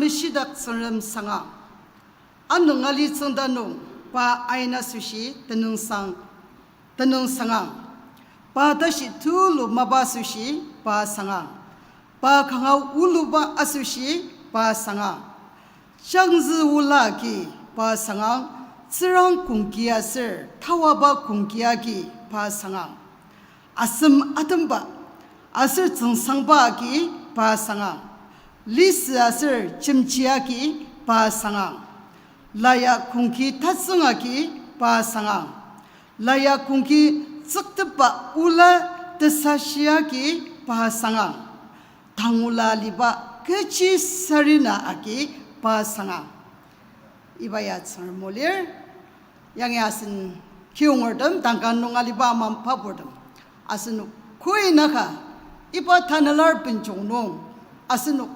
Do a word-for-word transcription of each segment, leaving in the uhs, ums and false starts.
meshidak Tsüngrem sangang. Ano ngali tsüngda nung pa aina asoshi tenüngsang, tenüng sangang. Pa tashi tulu mapa asoshi pa sangang. Pa kanga uluba asoshi pa sangang. Changzü ola agi pa sangang, tsürang kongki aser tawaba kongki agi pa sangang. Asem atemba aser tsüngsangba agi pa sangang. Lisü aser chimchi agi pa sangang. Laya kongki tatsüng agi pa sangang. Laya kongki tsüktepa ola tesashi agi pa sangang. Tangula aliba kechi sarena agi pa sangang. Iba ya Tsüngrem o lir. Yangi asen kiyongertem, tangka nung aliba amang paburtem, asenok koi naka iba tanela benjong nung asenok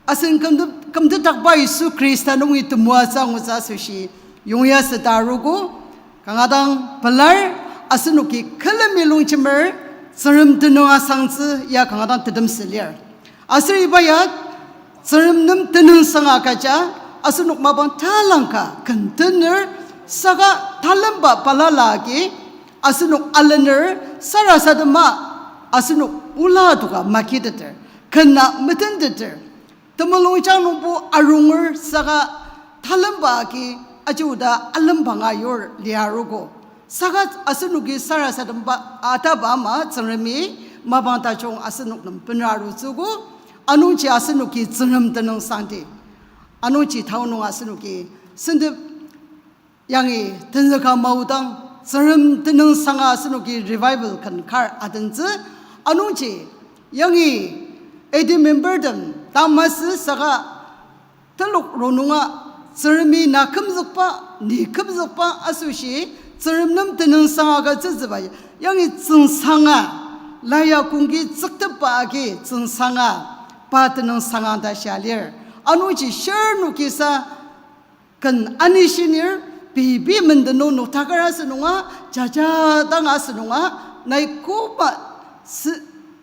asen kümte-, kümtetakba Yisu Khrista nungi temoatsü angutsü asoshi yongya süta arogo. Kanga dang pelar, asenoki külemi longjemer Tsüngrem tenüng asangtsü ya kanga dang tetemsü lir. Aser iba ya Tsüngrem nem tenüngsang agüja, asenok mapang talangka ken tener, saka talemba balala agi asenok alener, sarasadema asenok ola adoka makiteter, kena metenteter, temulungjang nungbo arunger saka talemba agi aji oda alembanga yur liarogo. Saka asenoki sarasademba ataba ama Tsüngremi mapang tajung asenok nem benra arutsüogo. Anungji asenoki Tsüngrem tenüngsangdi. Anungji tao nung asenoki sentep yangi tenzüka maodang, Tsüngrem tenüngsanga asenoki revival ken kar adentsü. Anungji yangi eighteen membertem tamasü saka telok ronunga Tsüngremi na kümzükba, ni kümzükba asoshi Tsüngrem nem tenüngsang agütsütsüba, yangi tsüngsanga, laya kongki tsüktepa agi tsüngsanga, pa tenüngsanga ta shia lir. Anungji shirnoki sa ken anishinir, pei pei menden nung noktakar asünunga, jaja dang asünunga, nai koba sü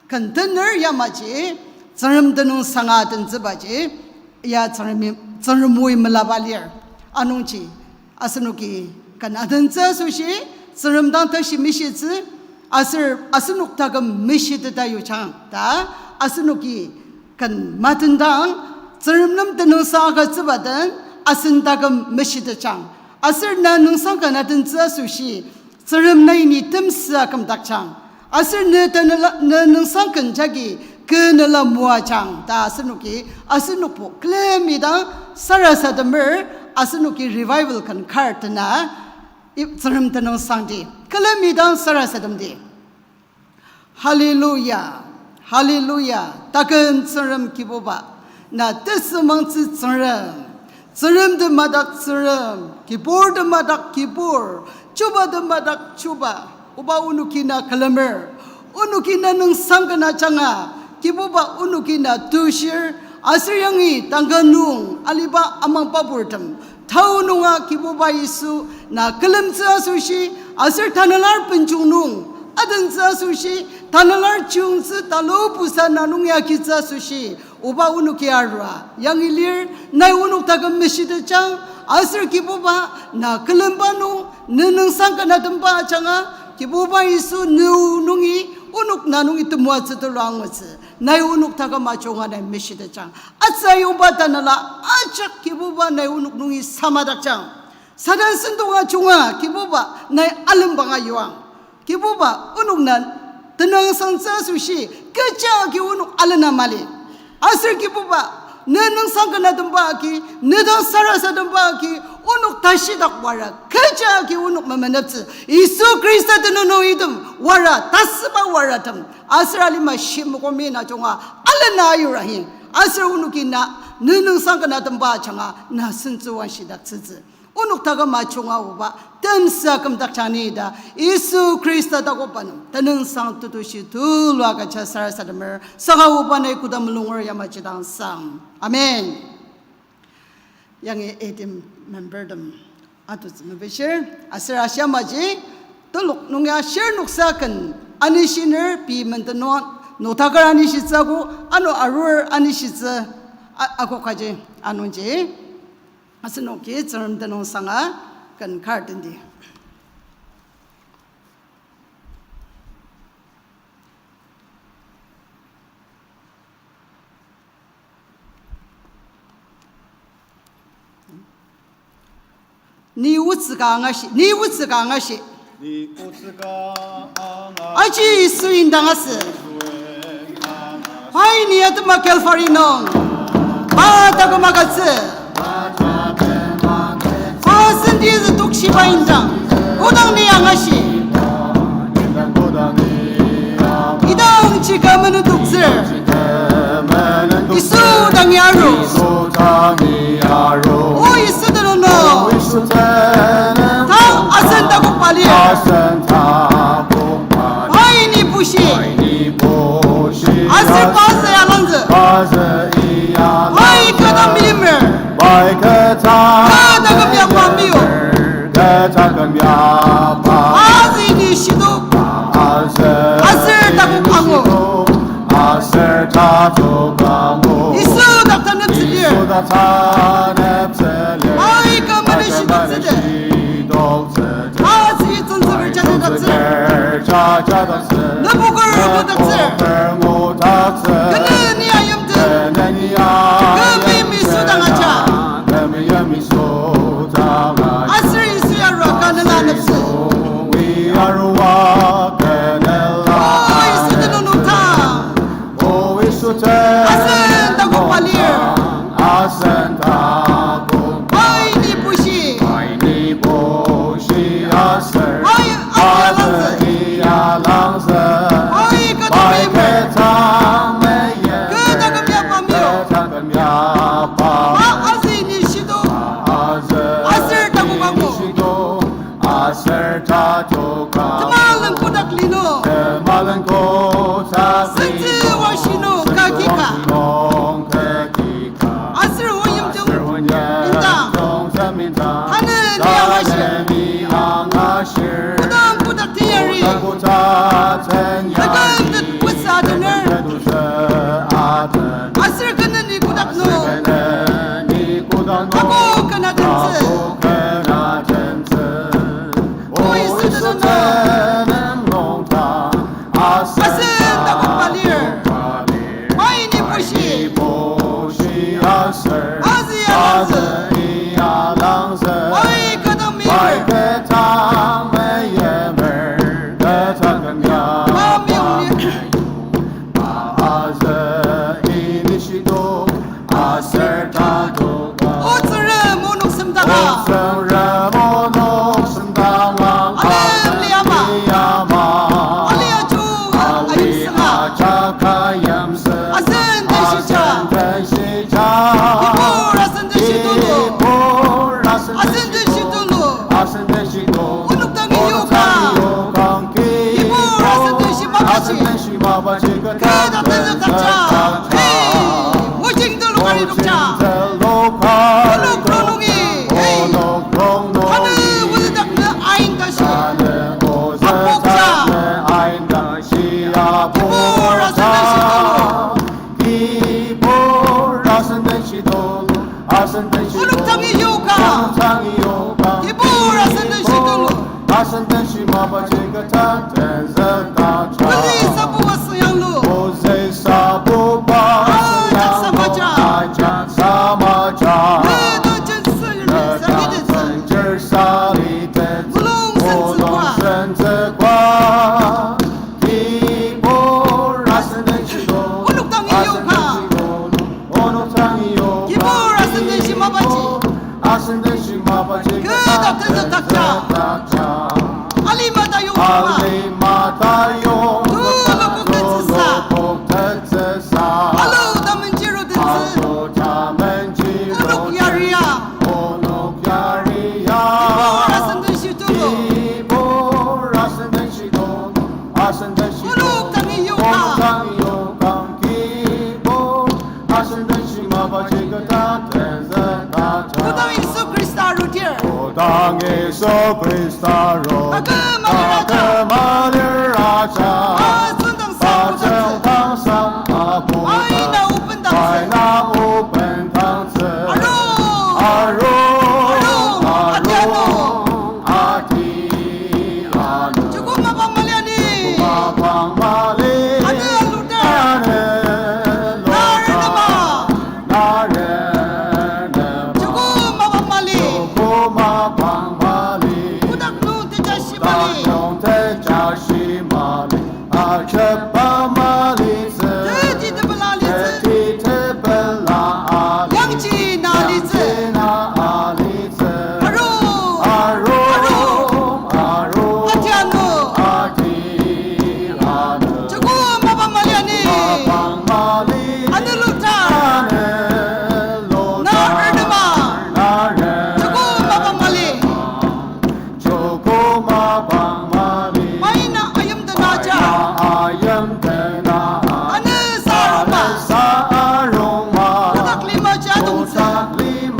ken tener yamaji, Tsüngrem tenüngsanga adentsübaji, ya Tsüngremi, Tsüngrem oi melaba lir. Anungji asenoki ken adentsü asoshi, Tsüngrem dang tashi mishitsü, aser asenok taküm mishiteta yujang ta, asenoki ken matendang, Tsüngrem nem tenüngsang agütsüba den, asen taküm meshitetjang. Aser na nüngsang ken adentsü asoshi, Tsüngrem nai ni temsü akümdakjang. Aser ne tanela, ne nüngsang ken jagi kü nela moajang ta asenoki, asenokbo külemi dang sarasademer, asenoki revival ken kar tena, i-, Tsüngrem tenüngsangdi. Külemi dang sarasademdi. Hallelujah. Hallelujah. Taküm Tsüngrem Kibuba. Na tesümangtsü Tsüngrem. Tsüngrem temadak Tsüngrem. Kibur temadak Kibur. Chuba temadak Chuba. Oba onoki na külemer. Onoki na nüngsang ken ajanga. Kibuba onoki na tushir. Aser yangi tangka nung aliba amangba purtem. Tao nunga Kibuba Yisu na külemtsü asoshi, aser tanela benjong nung adentsü asoshi, tanela chiyungtsü talu pusa na nung ya kitsü asoshi, oba onoki arua yangi lir, nai onok taküm meshitetjang, aser Kibuba na külemba nung, ne nüngsang ken atemba ajanga, Kibuba Yisu ne nungi, onok na nungi temoatsü tulu angutsü, nai onok taküm ajunga nai meshitetjang. Atsü ayongba tanela ajak Kibuba nai onok nungi samadakjang. Satan sentong ajunga Kibuba nai alembanga yuang. Kibuba onok na tenüngsangtsü asoshi kecha agi onok alena mali. Aser Kibuba ne nüngsang ken atemba agi, ne dang sarasademba agi, onok tashidak wara kecha agi onok memeneptsü. Yisu Khrista tenüng nung item wara, tasüba waratem. Aser alima shimokomi na junga alena ayurahi. Aser onoki na ne nüngsang ken atemba ajanga na sentsü wangshidaktsütsü. Onok taküm ajunga oba temsü akümdakjang ni ta Yisu Khrista takoba nung tenüngsang tetushi tulu agüja sarasademer, saka oba nai koda mulunger yamaji dang sang. Amen. Yangi eighteen membertem atutsü mepishir, aser ashamaji telok nung ya shirnoksa ken anishiner pei menden nung, noktakar anishitsü ko, ano arur anishitsü, A-, akok kaji anungji, asenoki Tsüngrem tenüngsanga ken kar tendi. Ni otsü ka angashi, ni otsü ka angashi. Ni otsü ka angashi. Aji Yisu indang asü. Pai ni atema Calvary nung. Pa taküm agütsü. Pa senti zü tokshiba indang. Kodang ni angashi. Idangji kü menütoktsür. Yisu dangi aru. O Yisu tenüng nung. Tang asen takok palir. Pai ni bushi. Aser pa zü alangzü. Pai kü dang milimer. Kü taküm yapa mio. Azi ni shido. Aser takok angu. Yisu dak taneptsülir. Pai kü mali shido tsüde. Azi tsüngtsüker jadaktsü. Nübuker ngudaktsü. Kene ni ayimtsü. Kü mi Yisu dang aja. Aser Yisu ya arua kü nela aneptsü. O Yisu tenüng nung tang. Asen takok palir. Pai ni bushi. Pai aji alangzü. Pai kü dang milimer. Kü taküm yapa mio. Pa azi ni shido. Aser takok angu. Temalen kotak linu. Sentsü wa shinu kaki ka. Aser oyimjung indang. Tanü ni angashir. Kodang kotak teyari. Taküm tet pesa adener. Aser kene ni kotak nung. Ako kena tentsü. O Yisu tenüng nung. Asen takok palir. Pai ni bushi. Azi alangzü. Pai kü dang milimer. Pa miyong ni. O Tsüngrem, onok semdanga. Alem liama. Alia ju ayimsüla. Asen den shija. Kibur asen den shitulu. Asen den shitulu. Onok dangi yoka. Kibur asen den shimapaji. Kü dak tenzük dakja. Hey, mojing telung kari nokja. Onok rongnungi. Hey. Tanü ozü dak nü ain tashi. Apokja. Kibur asen den shitulu. Onok dangi yoka. Kibur asen den shitulu. Asen den shimaba jika ta tenzük ta ja. Kuli sabuba süyanglu. Ozü sabuba süyanglu. Ajak samaja. Ajak samaja. Nüda jensen, nüda jensen. Jer sali tenzük. Mulung sentsükwa. Mulung sentsükwa. Kibur asen den shitulu. Onok dangi yoka. Asen den shitulu. Onok dangi yoka. Kibur asen den shimabaji. Asen den shimabaji. Kü dak tenzük dakja. Alima ta yong. Alima ta yong. Tulokok tetsüsa. Tulokok tetsüsa. Alu ta menjiru tetsü. Alu ta menjiru. Onok yaria. Onok yaria. Kibur asen den shitulu. Kibur asen den shitulu. Asen den shitulu. Onok dangi yoka. Onok dangi yoka. Kibur asen den shimabaji kü ta tenzük ta ja. Kodang Yisu Khrista arudir. Kodang Yisu Khrista aru. Aküm alir ajak. Aküm alir ajak. Asen dang sa. Asen dang sa. Apu. Aina open dang sa. Aina open.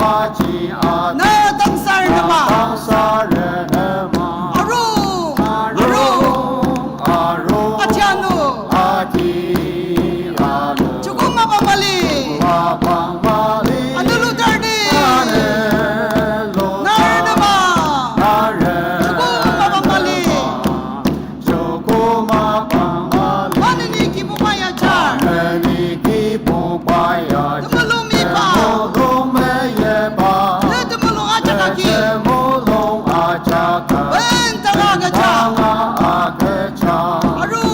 Na tangsar nema. Arung, arung, arung. Atianu. Chukum mapang mali. Anulu tarni. Nar nema. Chukum mapang mali. Maneni Kibuba ya jar. Temulung mipa. Ne temulung ajak agi. Bendanga agüja. Aru.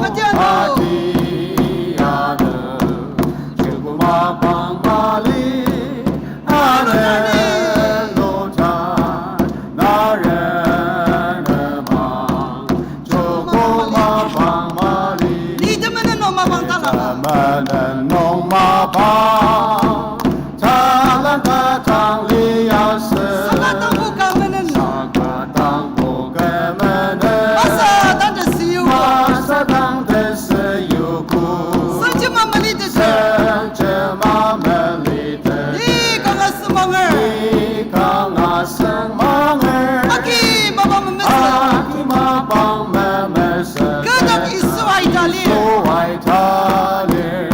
Atianu. Ni temenen nung mapang talangka. Temenen nung mapang talangka tang liasü. Saka tangbo ka menen. Saka tangbo ka menen. Masa tante siyu. Masa tante siyu. Sengjema melitet. Sengjema melitet. Ni kanga semanger. Ni kanga semanger. Agi mapang memesü. Agi mapang memesü. Kü dak Yisu aita lir. Yisu aita lir.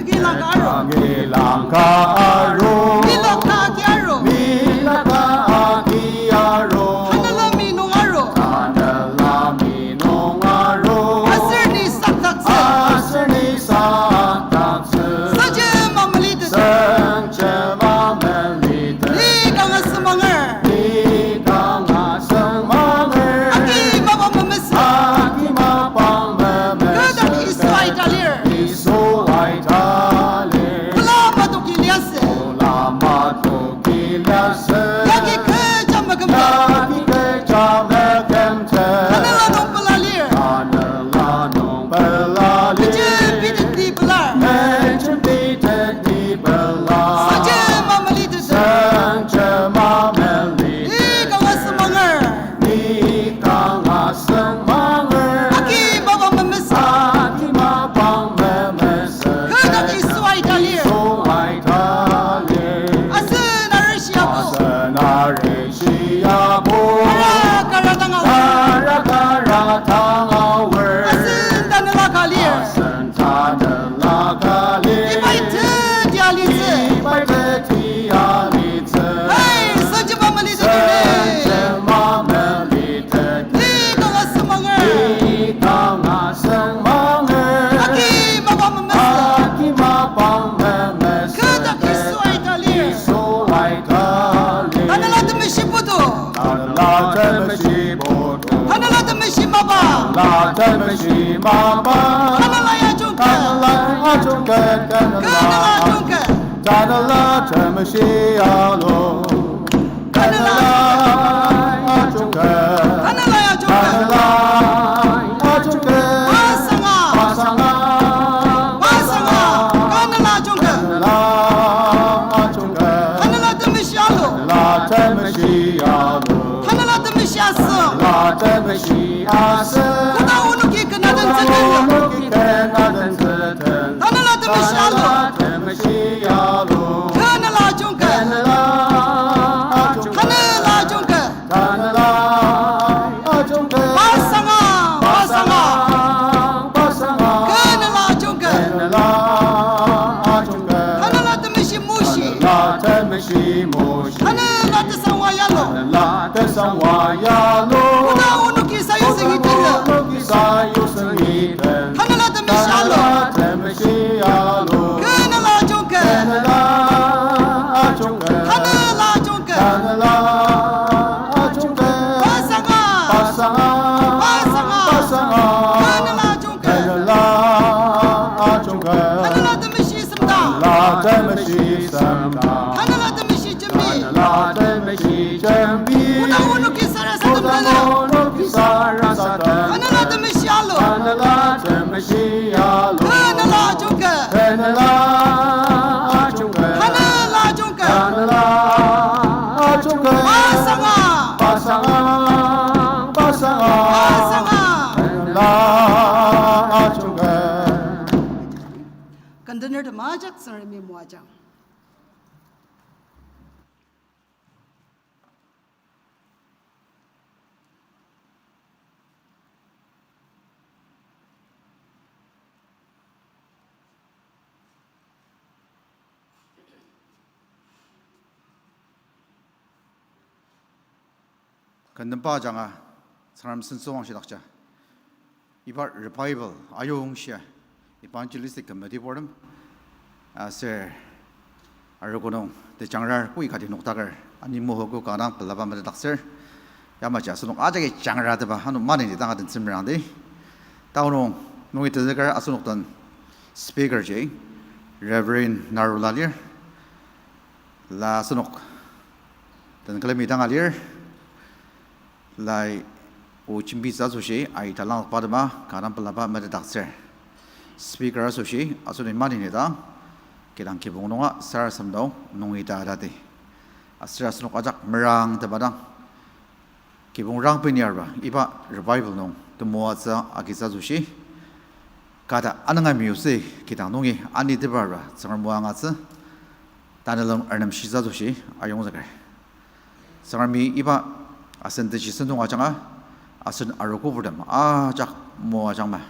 Kü langka aru. Kü langka aru. Milaka agi aru. Milaka agi aru. Tanela mi nung aru. Tanela mi nung aru. Aser ni sakdaktsü. Aser ni sakdaktsü. Sengjema melitet. Sengjema melitet. Ni kanga semanger. Ni kanga semanger. Agi mapang memesü. Agi mapang memesü. Kü dak Yisu aita lir. Yisu aita lir. Kula matok iliasü. Kula matok iliasü. Yagi kecha mekümtet. Yagi kecha mekümtet. Tanela nung pela lir. Tanela nung pela lir. Mejembitet ni pelar. Mejembitet ni pelar. Sengjema melitet. Sengjema melitet. Ni kanga semanger. Ni kanga semanger. Agi mapang memesü. Agi mapang memesü. Kü dak Yisu aita lir. Yisu aita lir. Asen arishi yabo. Asen arishi yabo. Kara kara tanga. Kara kara tanga aor. Asen tanela ka lir. Asen tanela ka lir. Ibai teti alitsü. Ibai teti alitsü. Hey, sengjema melitet. Sengjema melitet. Ni kanga semanger. Ni kanga semanger. Agi mapang memesü. Agi mapang memesü. Kü dak Yisu aita lir. Yisu aita lir. Tanela temeshi putu. Tanela temeshi putu. Tanela temeshi mapa. Tanela temeshi mapa. Tanela ya jungke. Tanela ya jungke. Tanela. Tanela jungke. Tanela temeshi alu. Tanela ajungke. Tanela ajungke. Tanela ajungke. Pasanga. Pasanga. Pasanga. Tanela ajungke. Tanela ajungke. Tanela temeshi alu. Tanela temeshi alu. Tanela temeshi asü. Tanela temeshi asü. Koda onoki kena den züten. Koda onoki kena den züten. Tanela temeshi alu. Tanela temeshi alu. Tanela ajungke. Tanela ajungke. Tanela ajungke. Tanela ajungke. Pasanga, pasanga. Pasanga, pasanga. Tanela ajungke. Tanela ajungke. Tanela temeshi mushi. Tanela temeshi mushi. Tanela tesangwa yalo. Tanela tesangwa yalo. Koda onoki sayusengi tenla. Koda onoki sayusengi tenla. Tanela temeshi alo. Tanela temeshi alo. Tanela ajungke. Tanela ajungke. Tanela ajungke. Tanela ajungke. Pasanga. Pasanga. Pasanga. Pasanga. Tanela ajungke. Tanela ajungke. Tanela temeshi semdang. Tanela temeshi semdang. Tanela temeshi jembi. Tanela temeshi jembi. Koda onoki sarasadem. Koda onoki sarasadem. Tanela temeshi alo. Tanela temeshi alo. Tanela ajungke. Tanela ajungke. Tanela ajungke. Tanela ajungke. Pasanga. Pasanga. Pasanga. Pasanga. Tanela ajungke. Tandener temajak Tsüngremi moajang. Kü nemba ajanga Tsüngrem sentsüwangshidakja, iba revival ayongshia evangelistic committee purtem aser arogo nung tejangra kü kati noktaker ani mohogo kanga dang pelaba metetdaktsür. Yamaji asenok ajaki jangratepa ano maneni tanga den tsümrangdi. Tanü nung nungi tenzüker asenok den speaker ji Reverend Narula lir. La asenok den külemi tanga lir. Lai o jembitsü asoshi ai talangzükba tema kanga dang pelaba metetdaktsür. Speaker asoshi asenoki maneni dang kidang kibong nunga sarasadem nung nungi ta atadi. Aser asenok ajak merangtepa dang kibong rangpini arba iba revival nung temoatsü agitsü asoshi kata anüngami otsü kidang nungi anitepa arba Tsüngrem o angatsü. Tanelung arnem shisa asoshi ayongzüker. Tsüngremi iba asen teji sentong ajanga asen arogo purtem ajak moajangma.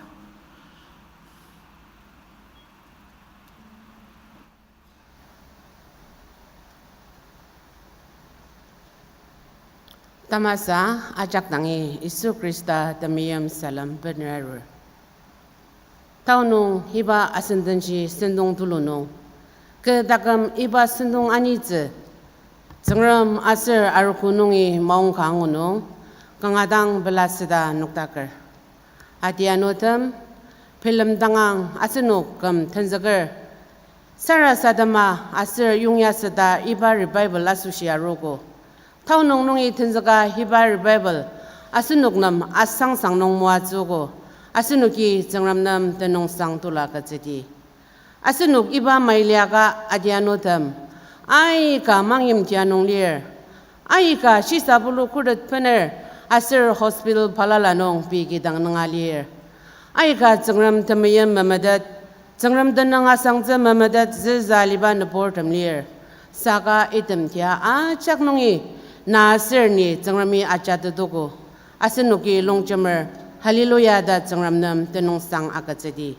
Tamasa ajak dangi Yisu Khrista temeim salem bener arur. Tao nung iba asen teji sentong tulu nung, kü taküm iba sentong anitsü, Tsüngrem aser arogo nungi maongka angu nung, kanga dang pelasüta noktaker. Adianutem, bilemdangang asenok küm tenzüker, sarasadema aser yongyasüta iba revival asoshi arogo. Tao nung nungi tenzüka iba revival asenok nem asangsang nung moatsüogo, asenoki Tsüngrem nem tenüngsang tulu agütsüdi. Asenok iba mailiaka adianutem, aika mangyimtia nung lir, aika shisa pulu khuret bener aser hospital balala nung pei kidang nunga lir. Aika Tsüngrem temeim memetet, Tsüngrem tenüng asangtsü memetet züza aliba nüburtem lir. Saka item tia ajak nungi na aser ni Tsüngremi ajatetogo. Asenoki longjemer, Hallelujah ta Tsüngrem nem tenüngsang agütsüdi.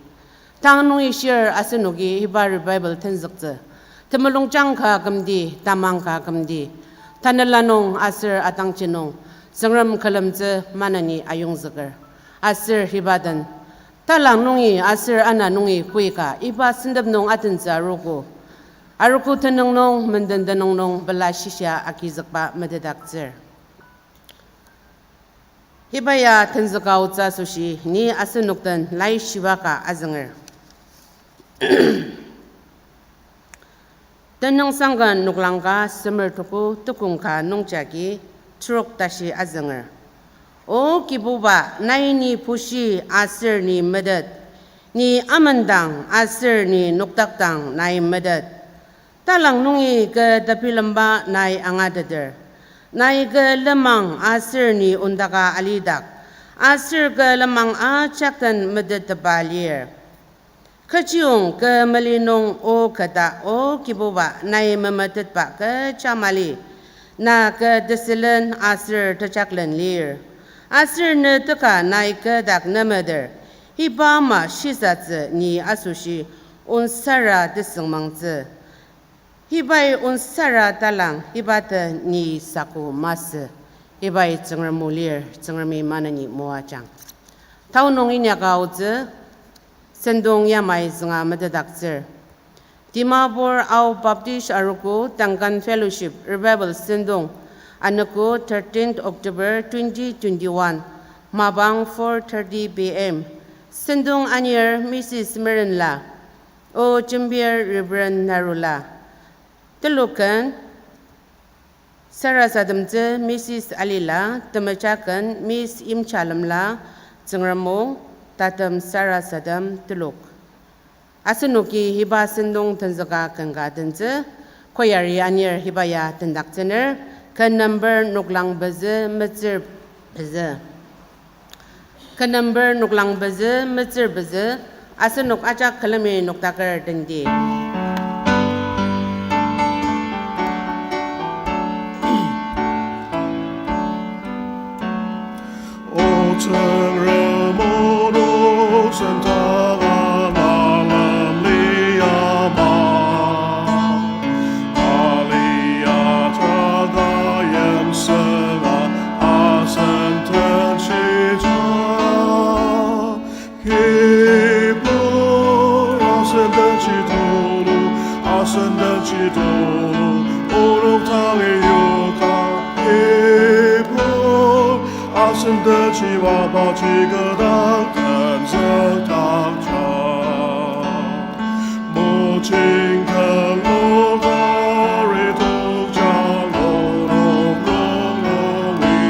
Tang nungi shir asenoki iba revival tenzüktsü, temulungjang ka kümdi, tamang ka kümdi, tanela nung aser atangji nung, Tsüngrem külemtsü maneni ayongzüker. Aser iba den, talang nungi aser ana nungi koika iba sentep nung atentsü arogo, arogo tenüng nung, menden tenüng nung pela shisa agizükba metetdaktsür. Iba ya tenzüka otsü asoshi ni asenok den laishiba ka azünger. Tenüngsang Ken noklang ka semer tuku tukong ka nungjagi trok tashi azünger. O Kibuba, nai ni pushi aser ni metet, ni amendang aser ni noktakdang nai metet. Talang nungi kü tebilemba nai angateter. Nai kü lenmang aser ni ondaka alidak, aser kü lenmang ajak den metettepa lir. Kechiyong kü mali nung o keta, O Kibuba, nai memetetba kecha mali, na kü tesülen aser tejaklen lir. Aser ne teka nai kü dak nemeter, iba ama shisatsü ni asoshi onsara tesüngmangtsü. Ibai onsara talang, iba ta ni saku masü. Ibai Tsüngrem o lir, Tsüngremi maneni moajang. Tao nung inyaka aotsü, sentong yamai zünga metetdaktsür. Dimapur Ao Baptist Arogo Duncan Fellowship Revival Sentong, anogo thirteenth October twenty twenty-one, mapang four thirty P M. Sentong anir Missus Merenla, o jembir Reverend Narula. Telok ken sarasademtsü Missus Alila, temeja ken Miss Imchalemla, Tsüngrem o, tatem sarasadem telok. Asenoki iba sentong tenzüka ken ka tentsü, choir-i anir iba ya tendaktsüner, ken number noklang pezü metsür pezü. Ken number noklang pezü metsür pezü, Asenok ajak külemi noktaker tendi. O Tsüngrem, onok sentaka na lemliama. Aliyah taka yimsüla asen tenshija. Kibur asen tenshi tulu, asen tenshi tulu, onok dangi yoka. Kibur asen tenshi mapaji kedak tenzükdakja. Mojing kenlokari tokjang onok rongnongi.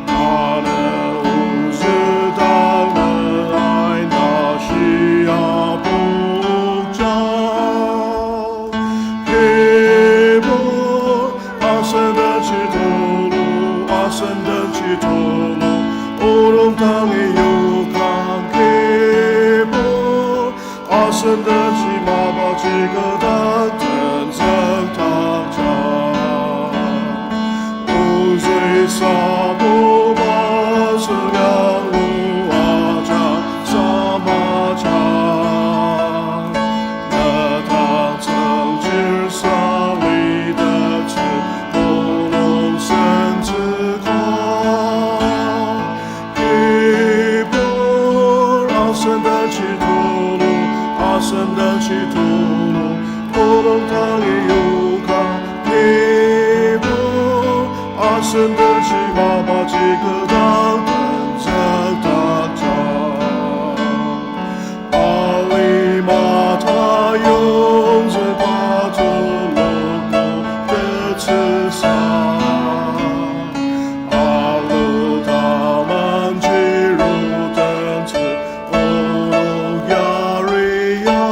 Tanü ozü tanü aina shia pokja. Kibur asen tenshi tulu, asen tenshi tulu, onok dangi yoka. Kibur asen tenshi mapaji kedak tenzükdakja. Ozü sabu masü yanglu aja samaja. Nedak tsüngchir salitettsü onok sentsüka. Kibur asen tenshi tulu, asen tenshi tulu, onok dangi yoka. Kibur asen tenshi mapaji kedak tenzükdakja. Alima ta yongzüka tuluko tetsüsa. Alu taman chiru tentsü onok yaria.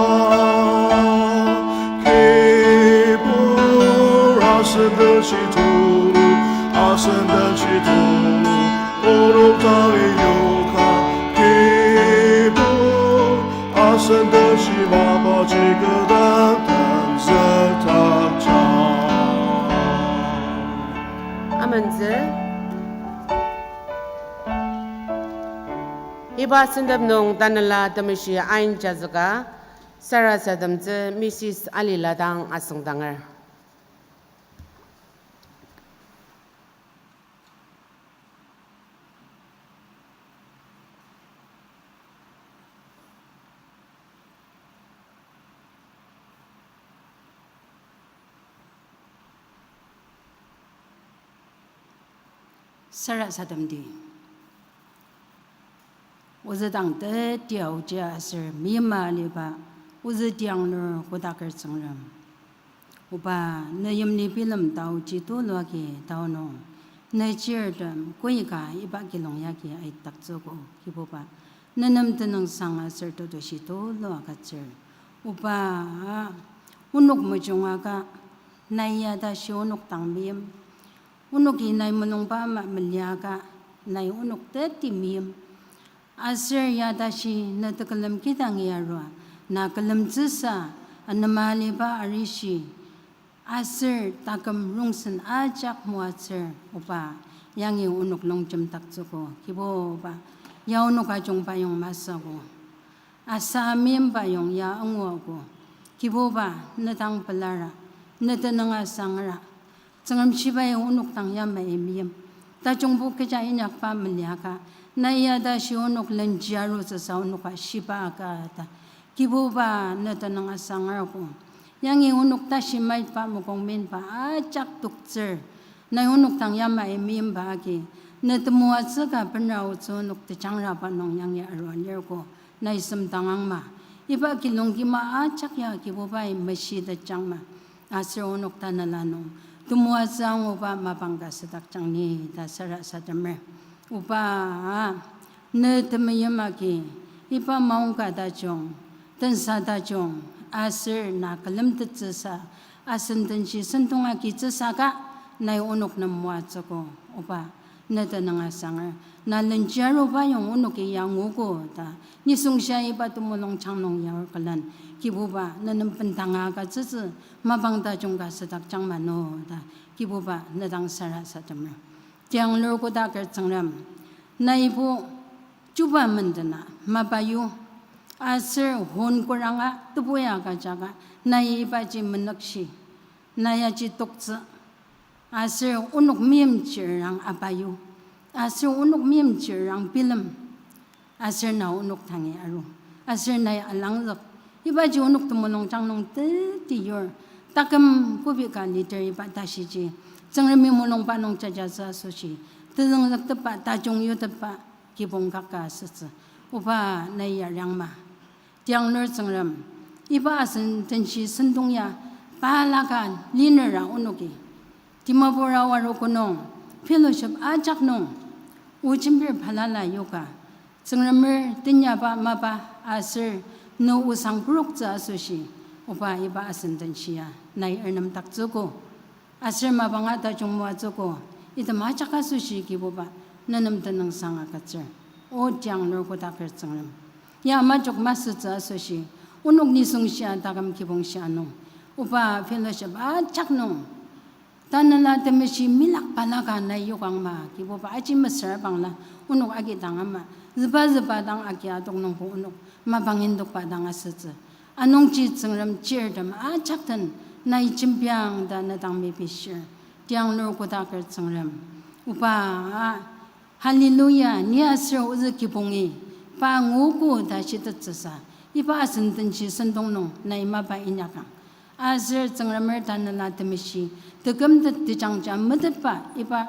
Kibur asen tenshi tulu, asen tenshi tulu, onok dangi yoka. Kibur asen tenshi mapaji kedak tenzükdakja. Amentsü. Iba sentep nung Tanela Temeshi ainjazüka sarasademtsü Missus Alila dang asüngdanger. Sarasademdi. Ozüdang teti aoji aser mima aliba, ozü tianglur kodaker Tsüngrem. Oba, ne yimli bilem taoji tulu agi tao nung, ne chirtem koika iba kilong yagi aidaktsüogo, Kibuba. Ne nem tenüngsang aser tetushi tulu agütsür. Oba, onok mejunga ka, nai ya tashi onok dang meim. Onoki nai mulungba ama meliaka, nai onok teti meim. Aser ya tashi ne tekülem kidangi arua, na külemtsüsa, anema aliba arishi, aser taküm rongsen ajak moatsür, Oba, yangi onok longjemdaktsüogo, Kibuba, ya onok ajungba yong masüogo. Asa meimba yong ya anguogo. Kibuba, ne dang pelara, ne tenüng asangra. Tsüngrem shibai onok dang yamai meim. Tajungbo kecha inyakba meliaka, nai ya tashi onok lenji arutsüsa onoka shiba aka ta. Kibuba, ne tenüng asangrago. Yangi onok tashi maitba mokong menba ajak toktsür. Nai onok dang yamai meimba agi, ne temoatsü ka benra otsü onok tejangraba nung yangi arua lirgo, nai semdangang ma. Iba kilong kima ajak ya Kibubai meshi tejang ma. Aser onok tanela nung temoatsü anguba mapang ka südakjang ni ta sarasademer. Oba, ne temeim agi, iba maongka tajung, tensa tajung, aser na külemtettsüsa, asen tenshi sentong agitsüsaka, nai onok nem moatsüogo, Oba. ne tenüng asanger. Na lenji aruba yong onoki ya nguogo ta, nisung shia iba temulungjang nung ya aor külen, Kibuba, ne nem bendanga agütsütsü, mapang tajung ka südakjang mano ta, Kibuba, ne dang sarasademer. Tiang lur kodaker Tsüngrem, naibo chuba mendena mapa yu, aser hon koranga tebu ya agüjaka, nai ibaji menükshi, nai aji toktsü, aser onok meimchirang apa yu, aser onok meimchirang bilem, aser na onok tangi aru, aser nai alangzük. Ibaji onok temulungjang nung teti yur, taküm kübok ka leader iba tashiji, Tsüngremi mulungba nung jajatsü asoshi, tezüngzüktepba, tajung yutepba, kibong kaka asütsü. Oba, nai yariangma. Tiang lur Tsüngrem, iba asen tenshi sentong ya, balaka linera onoki Dimapur Ao arogo nung fellowship ajak nung, o jembir balala yoka, Tsüngremer tenyaba mapa aser ne osang puroktsü asoshi, oba iba asen tenshi ya nai ernemdaktsüogo. Aser mapanga tajung moatsüogo, item ajak asoshi Kibuba, ne nem tenüngsang agütsür. O tiang lur kodaker Tsüngrem, ya majok masütsü asoshi, onok nisung shia taküm kibong shia nung, oba fellowship ajak nung, Tanela Temeshi milak balaka nai yokangma, Kibuba aji mesüra bangla, onok agi dang ama, züba züba dang agi adok nungbo onok mapang indokba dang asütsü. Anungji Tsüngrem chirtem ajak den nai jembiang ta ne dang mepishir. Tiang lur kodaker Tsüngrem, oba, Hallelujah, ni aser ozü kibongi, pa nguogo ta shitettsüsa, iba asen tenshi sentong nung nai mapa inyakang. Aser Tsüngremer Tanela Temeshi, tekümtet tejangja metetba iba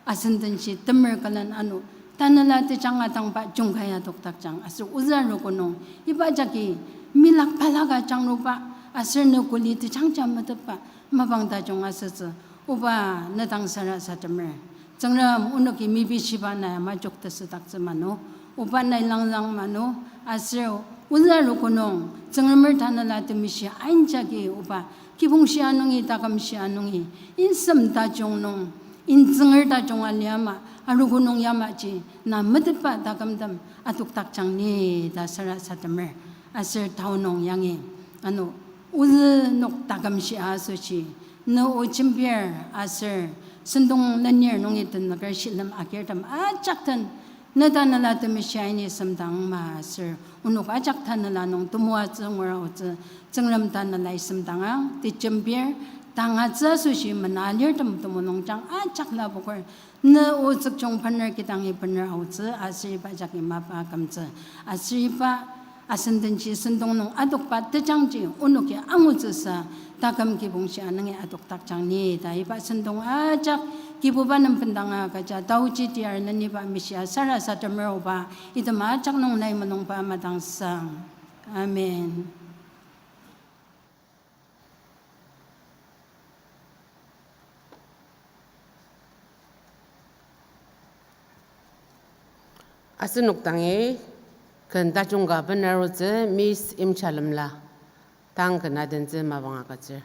asen tenshi temer külen ano, tanela tejang atangba jungkaya tokdakjang aser ozü arogo nung, iba jagi milak balaka jangruba, aser ne kuli tejangja metetba mapang tajung asütsü, oba ne dang sarasademer. Tsüngrem onoki mepishiba nai majok tesüdaktsü mano, oba nai langzang mano, aser ozü arogo nung, Tsüngremer Tanela Temeshi ainjagi oba, kibong shia nungi, taküm shia nungi, insem tajung nung, intsünger tajung aliama, arogo nung yamaji, na metetba takümtem adokdakjang ni ta sarasademer, aser tao nung yangi, ano, ozü nok taküm shia asoshi, ne o jembir aser sentong lenir nungi tenüker shilem agirtem ajak den, ne Tanela Temeshi aini semdangma aser onok ajak tanela nung temoatsü ngura aotsü, Tsüngrem Tanelai semdangang, tejembir, tangatsü asoshi mena alirtem temulungjang ajak lapoker, ne o tsükjung bener kidangi bener aotsü, aser iba jagi mapa akümtsü, aser iba asen tenshi sentong nung adokba tejangji onoki angutsüsa, taküm kibong shia nungi adokdakjang ni ta iba sentong ajak Kibuba nem bendanga agüja taoji tiar neniba meshia sarasademer oba, item ajak nung nai mulungba madangsang. Amen. Asenok dangi ken tajung ka bener arutsü Miss Imchalemla tang ken adentsü mapang agütsür.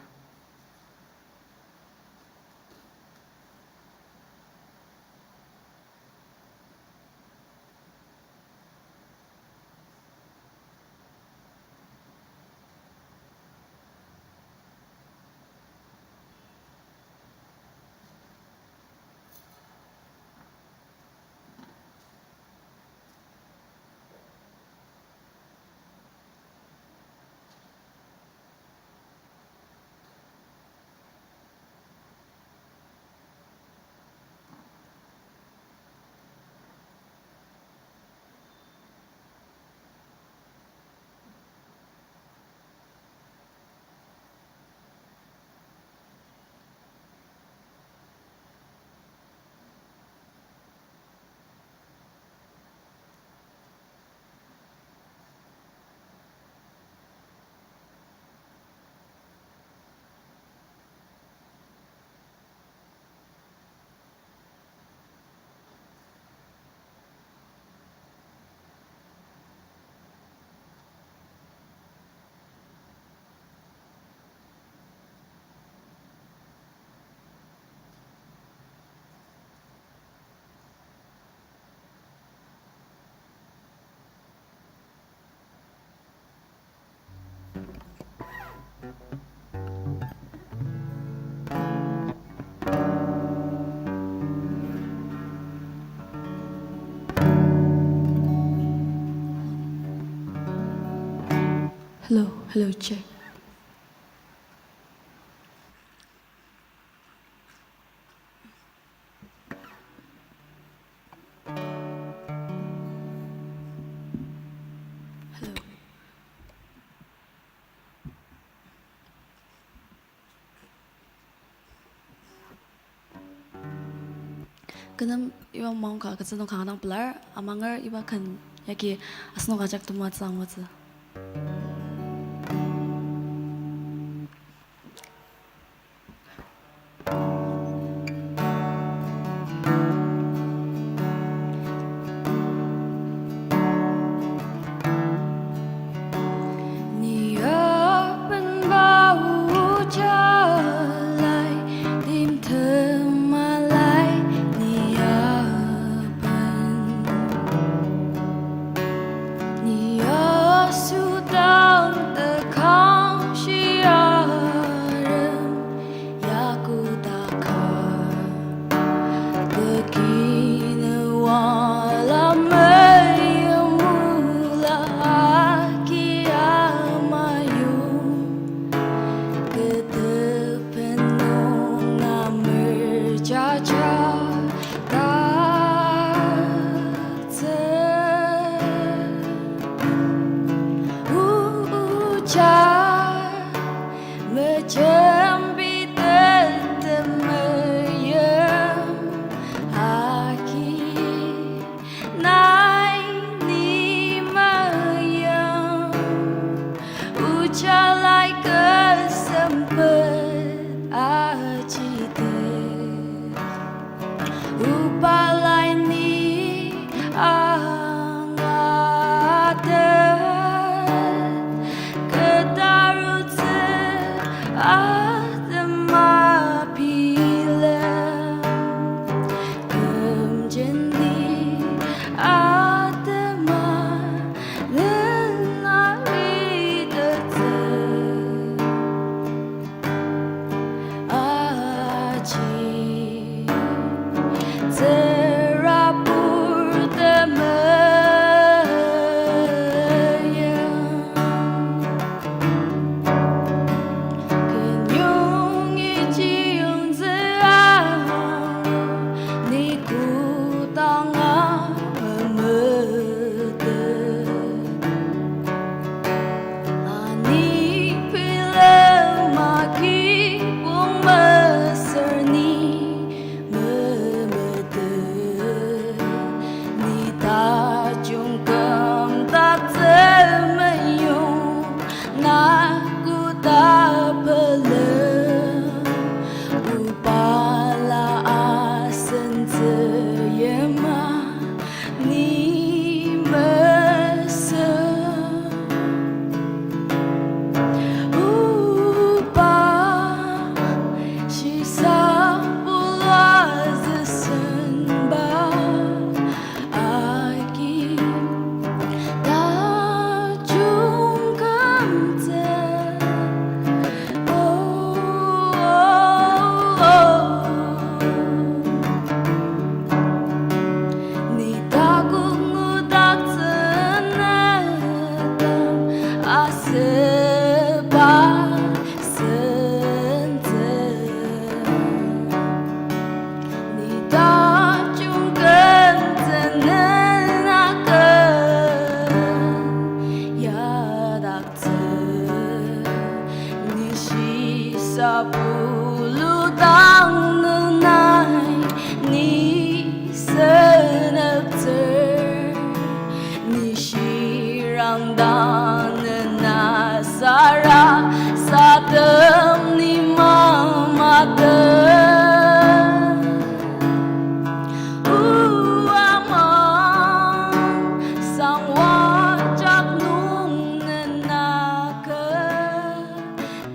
Hello, hello, check. Hello. Kü nem iba maongka kü tsüngdong kanga dang pelar, amanger iba ken yagi asenok ajak temoatsü angutsü. Ni apenba oja lai, timtem alai ni apen. Ni asüdang tekangshi arem yakudaka. Tekina wala meyimula aki amayong. Ketepen nung amer jaja taktsü. Oja mejembi tetemeyim aki nai ni meyim. Oja lai kesempet ajitet. Oba lai ni angatet. Ketarutsü atema bilem. Kümjenti atema lena ritettsü. Aji tsürabur temeim. Kenyongi chiyungtsü a, ni kodanga memetet. Ani bilema kibong mesür ni memetet. Ni tajung kümdaktsü meyong na koda pelem. Obala asentsü yima ni mesü. Oba shisa bulwa züsenba agi tajung kümtsü. Oh, oh, oh. Ni takok ngudaktsü nütem asüba sentsü. Ni tajung kümtsü nena ken yadak tsü, ni shisa buludang nenai ni seneptsür, ni shirang dang nena sarasadem ni mamatem. O amang, sangwa jak nung nena kü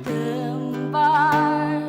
tembar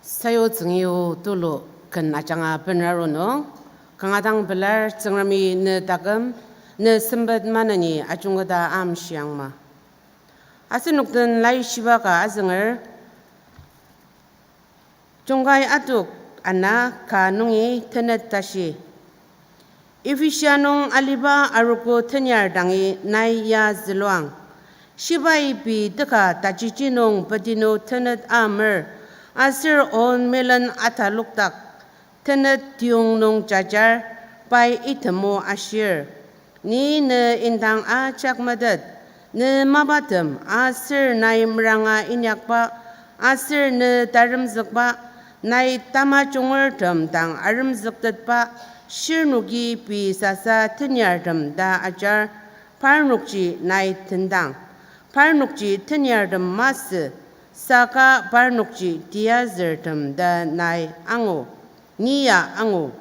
Sayu tsüngi o tulu ken ajanga benra ronung, kanga dang pelar Tsüngremi ne taküm, ne sempet maneni ajungketa amshiangma. Asenok den laishiba ka azünger, Jungkai atok ana ka nungi tenet tashi. Ephesia nung aliba arogo tenyar dangi nai ya züluang. Shibai pei teka tajiji nung petinu tenet amer, aser on melen atalokdak tenet tiyong nung jajar, pai itemo ashir. Ni ne indang ajak metet, ne mapatem aser nai meranga inyakba, aser ne taremzükba, nai tamajungertem dang aremzüktetba, shirnoki pei sasa tenyartem ta ajar, parnokji nai tendang. Parnokji tenyartem masü, saka parnokji tiyazürtem ta nai angu, ni ya angu.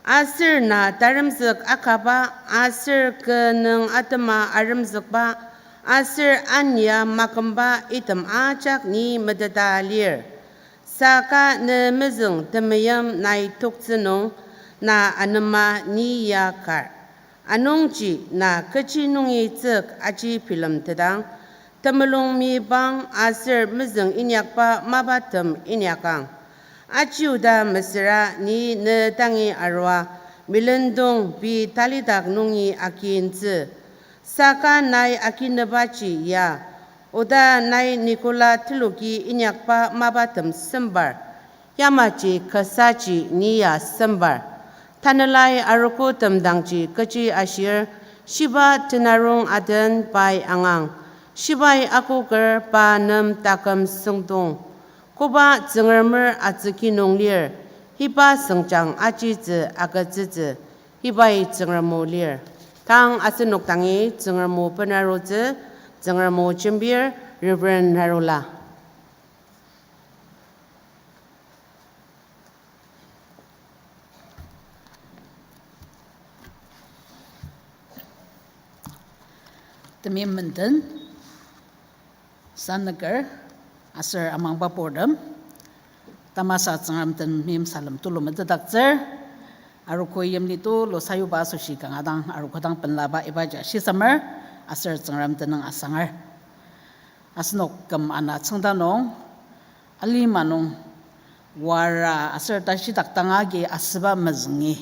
Aser na taremzük akaba, aser kü nung atema aremzükba, aser ania makümba item ajak ni meteta lir. Saka ne mezüng temeim nai toktsü nung na anema ni ya kar. Anungji na kechi nungi tsük aji bilemtetang, temulung meyipang aser mezüng inyakba mapatem inyakang. Aji oda mesüra ni ne dangi arua, melendong pei talidak nungi akintsü. Saka nai akinebaji ya, oda nai Nikola teloki inyakba mapatem sembar. Yamaji kasaji ni ya sembar. Tanelai arogo temdangji kechi ashir, shiba tenarong aden pai angang. Shibai akoker pa nem taküm süngdong. Koba Tsüngremer atsüki nung lir, iba süngjang ajitsü agütsütsü, ibai Tsüngrem o lir. Tang asenok dangi Tsüngrem o benarutsü, Tsüngrem o jembir, Reverend Narula. Temeim menden, sanüker, aser amangba purtem, tamasa Tsüngrem den meim salem tulu metetdaktsür, arogo yimli tulu sayuba asoshi kanga dang arogo dang penlaba ibaji shisemer, aser Tsüngrem tenüng asanger. Asenok küm ana tsüngda nung, alima nung, wara aser tashidak tanga agi asüba mezüngi.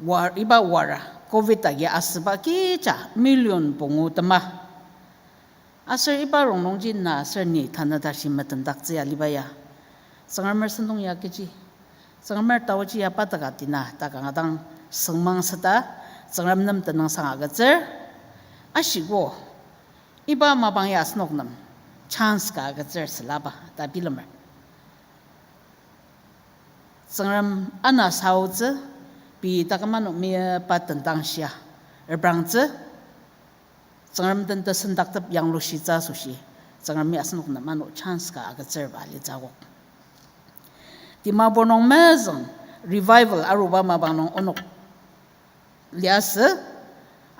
War, iba wara, covid agi asüba kecha million pungu tema. Aser iba rongnungji na aser ni tanü tashi metendaktsü ya aliba ya. Tsüngremer sentong ya kechi. Tsüngremer taoji ya pataka tina ta kanga dang süngmang seta, Tsüngrem nem tenüngsang agütsür. Ashiko, iba mapang ya asenok nem chance ka agütsür sülaba ta bilemer. Tsüngrem ana saotsü, pei taküm ano meiba tendang shia reprangtsü, Tsüngrem den tesendaktep yanglushitsü asoshi, Tsüngremi asenok nem ano chance ka agütsürba alitsü akok. Dimapur nung mezüng revival aruba mapang nung onok liasü,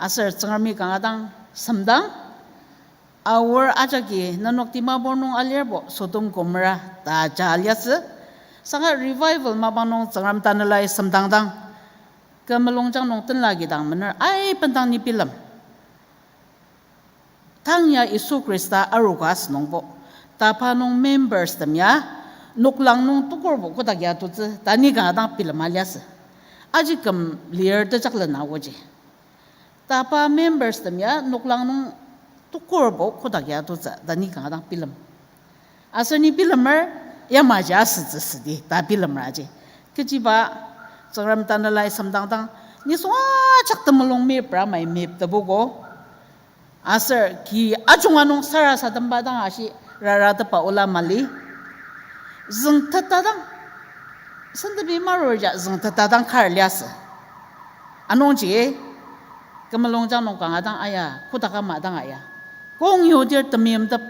aser Tsüngremi kanga dang semdang, aor ajaki nenok Dimapur nung alirbo Sodom Gomorrah ta ja liasü, saka revival mapang nung Tsüngrem tanelai semdangdang, kü mulungjang nung tenla kidang mener aibendang ni bilem. Tang ya Yisu Khrista aruka asünungbo, tapa nung members tem ya, noklang nung tukurbo kodak ya tutsü, ta ni kanga dang bilema liasü. Aji küm lir tejaklen aoji. Tapa members tem ya, noklang nung tukurbo kodak ya tutsü, ta ni kanga dang bilem. Aser ni bilemer, yamaji asütsü südi, ta bilemer aji. Kechiba, Tsüngrem tanelai semdangdang, nisung ajak temulung mepra mai mep tebuko. Aser ki ajunga nung sarasademba dang ashi raratepa ola mali. Züngteta dang, sentemi marur ja züngteta dang kar liasü. Anungji, kü mulungjang nung kanga dang aya, kodaka ama dang aya. Kong yudir temeimtep,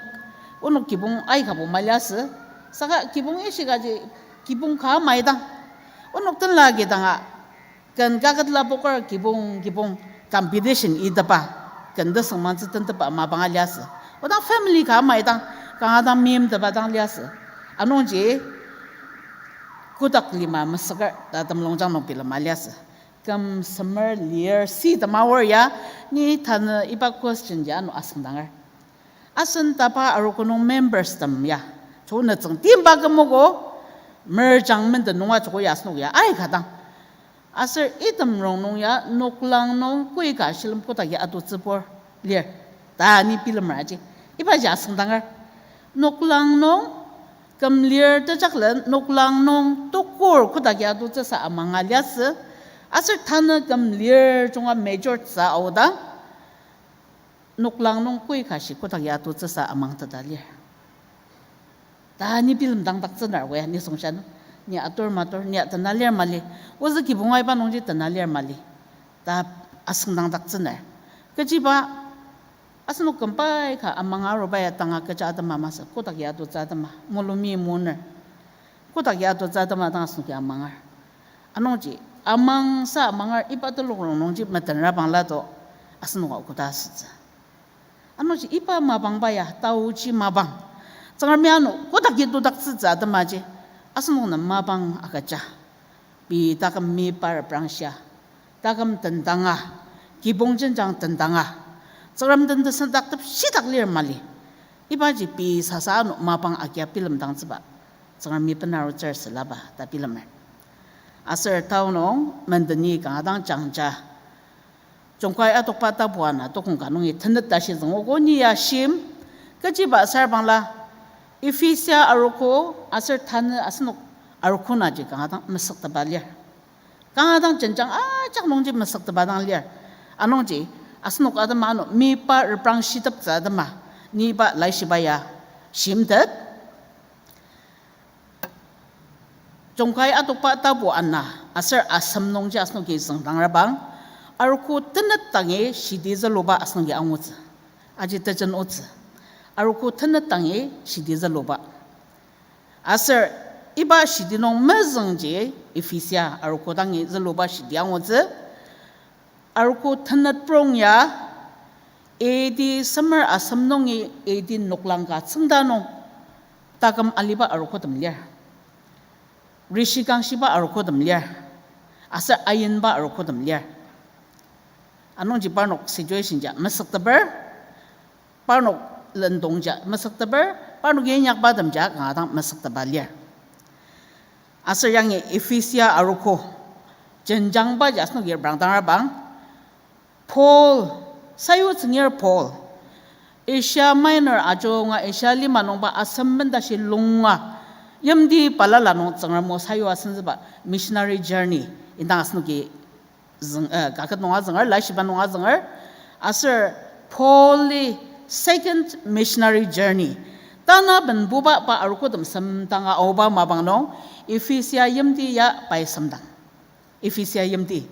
onok kibong aikabo maliasü, saka kibong ishikaji, kibong ka ama idang. Onok tenla kidanga, Ken kaket lapoker kibong kibong competition iteba, ken tesüngmangtsü tenteba mapanga liasü. Odang family ka ama idang, kanga dang meimteba dang liasü. Anungji, kotak lima mesüker ta temulungjang nung bilema liasü. Küm semer lir si temaor ya, ni tanü iba question ji ano asüngdanger. Asen tapa arogo nung members tem ya, joko nütsüng timba kümogo, merjang menden nunga joko ya asenok ya aika dang. Aser item rongnung ya noklang nung koika shilem kotak ya atutsübur lir ta ni bilemer aji. Ibaji asüngdanger. Noklang nung küm lir tejaklen noklang nung tokur kotak ya atutsüsa amanga liasü. Aser tanü küm lir junga major tsü aodang noklang nung koika shi kotak ya atutsüsa amangteta lir ta ni bilemdang daktsüner wea nisung sha nung. Ni atur matur, ni atena lir mali. Ozü kibong aiba nungji tena lir mali ta asüngdang daktsüner. Kechiba, asenok kümbai ka amanga aruba ya tanga kecha atema masü, kotak ya atutsü atema, mulumi muner. Kotak ya atutsü atema dang asenoki amangar. Anungji, amangsa amangar iba telok rongnungji metenra bangla to, asenok a koda asütsü. Anungji iba mapangba ya taoji mapang. Tsüngremi ano kodak ya tudaktsütsü atemaji, asenok nem mapang agüja. Pei taküm meyipa reprangshia, taküm tendanga, kibong jenjang tendanga, Tsüngrem den tesendaktep shitak lir mali. Ibaji pei sasa ano mapang agia bilemdangtsüba, Tsüngremi benarutsür sülaba ta bilemer. Aser tao nung mendeni kanga dang jangja. Jungkai atokba tapu ana tokong ka nungi tenet tashi züngogo ni ya shim, kechiba asar bangla, Ephesia arogo aser tanü asenok arogo naji kanga dang mesükteba lir. Kanga dang jenjang ajak nungji mesükteba dang lir. Anungji, asenok atema ano meyipa reprangshiteptsü atema, ni iba laishiba ya shimtet. Jungkai atokba tapu ana aser asem nungji asenoki züngdangrabang, arogo tenet dangi shidi züluba asenoki angutsü. Aji tejen otsü. Arogo tenet dangi shidi züluba. Aser iba shidi nung mezüngji Ephesia arogo dangi züluba shidi angutsü. Arogo tenet prong ya, A D semer asem nungi A D noklang ka tsüngda nung taküm aliba arogotem lir. Rishi kangshiba arogotem lir. Aser ayinba arogotem lir. Anungji parnok situation ja mesükteper, parnok lendong ja mesükteper, parnok inyakbatem ja kanga dang mesükteba lir. Aser yangi Ephesia arogo jenjangba ja asenoki reprangdangrabang, Paul, sayu tsüngir Paul, Asia Minor ajunga Asia lima nungba asem benda shi lunga, yimti balala nung Tsüngrem o sayu asentsüba missionary journey indang asenoki züng, eh, kaket nunga zünger, laishiba nunga zünger, aser Paul-i second missionary journey. Tanaben buba pa arogotem semdanga aoba mapang nung, Ephesia yimti ya pai semdang. Ephesia yimti.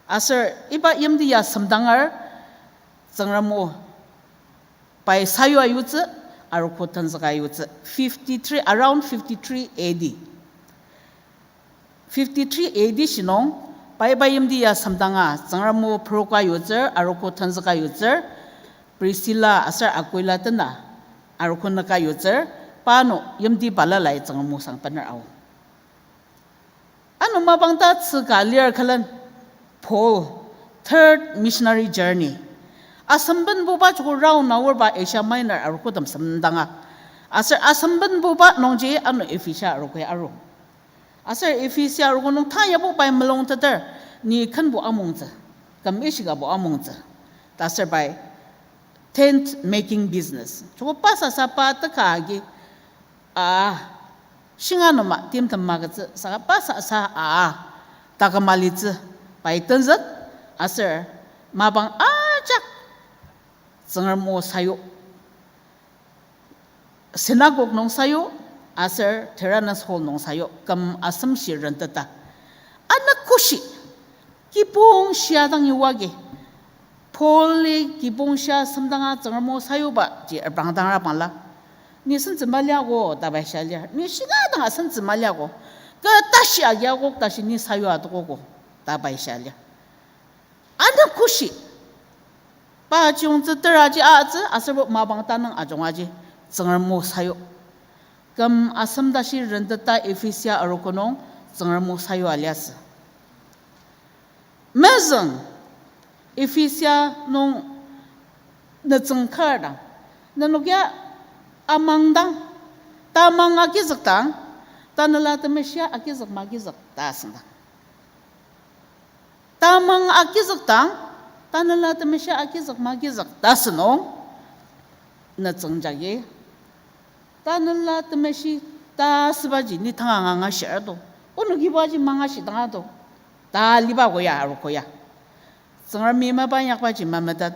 Aser iba yimti ya semdangar Tsüngrem o pai sayu ayutsü, arogo tenzüka ayutsü, fifty-three, around fifty-three A D. Fifty-three A D shinung, pai iba yimti ya semdanga, Tsüngrem o peroka ayutsür, arogo tenzüka ayutsür, Priscilla aser Aquila tena, arogo nüka ayutsür, pa ano yimti balalai Tsüngrem o sang bener ao. Ano mapang ta tsüka lir külen, Paul, third missionary journey. Asembenbuba joko round aorba Asia Minor arogotem semdanga. Aser asembenbuba nungji ano Ephesia arogo ya aru. Aser Ephesia arogo nung tayabo pai mulungteter, ni kenbo amungtsü, küm ishikabo amungtsü. Ta aser pai tent making business joko pasasa pa teka agi, a, shinga numa timtem magütsü saka pasasa a, taküm alitsü, pai tenzük, aser mapang ajak Tsüngrem o sayu, synagogue nung sayu, aser Tyrannus Hall nung sayu, küm asemshi renteta. Ano koshi, kibong shia dang iwagi, Paul-i kibong shia semdanga Tsüngrem o sayuba ji reprangdangra bangla, ni sentsü maliago ta pai shia lir. Ni shinga dang asentsü maliago. Kü tashi agi akok tashi ni sayu atokogo. ta pai shia lir. Ano koshi. Pa chiyongtsü teraji atsü, aserbo mapang tanang ajungaji, Tsüngrem o sayu. Küm asem tashi renteta Ephesia arogo nung, Tsüngrem o sayu aliasü. Mezüng, Ephesia nung nütsüng kar dang, nenok ya amangdang, tamang agizükdang, Tanela Temeshia agizük magizük ta asüngdang. Tamang agizükdang, Tanela Temeshia agizük magizük ta asünung, nütsüng jagi. Tanela Temeshi ta asübaji ni tanga angashir to. Onokibaji mangashidang to. Ta liba koya, arogo ya. Tsüngremi mapa inyakbaji mametet.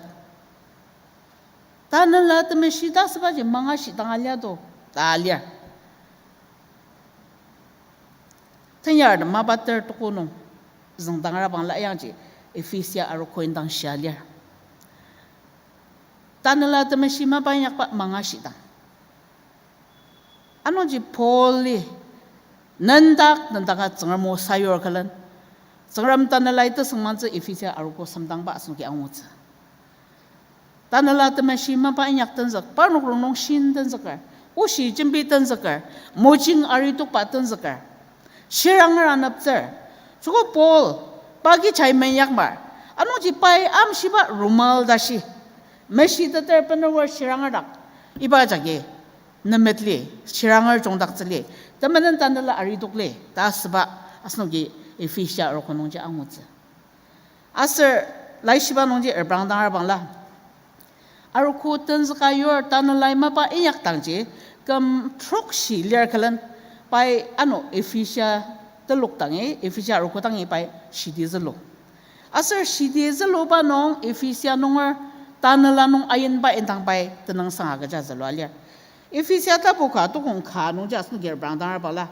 Tanela Temeshi ta asübaji mangashidang alia to. Ta lir. Tenyar mapa ter tuko nung züngdangra bangla yangji Ephesia arogo indang shia lir. Tanela Temeshi mapa inyakba mangashidang. Anungji Paul-i nendak nendaka Tsüngrem o sayur külen, Tsüngrem Tanelai tesüngmangtsü Ephesia arogo semdangba asenoki angutsü. Tanela Temeshi mapa inyak tenzük, parnok rongnung shin tenzüker, oshi jembi tenzüker, mojing aritokba tenzüker, shiranger aneptsür. Joko Paul, pagi chai menyakmar, anungji pai amshiba rumal tashi, meshiteter bener shiranger dak, iba jagi nemetli, shiranger jungdaktsüli, temenen Tanela aritok li ta asüba, asenoki Ephesia arogo nungji angutsü. Aser laishiba nungji reprangdang arbangla, arogo tenzüka yur Tanelai mapa inyakdangji, küm trokshi lir külen, pai ano Ephesia telok dangi, Ephesia arogo dangi pai shiti zülu. Aser shiti züluba nung Ephesia nunger Tanela nung ayinba indang pai tenüngsang agüja zülua lir. Ephesia tapu ka tukong ka nungji asenoki reprangdang arbala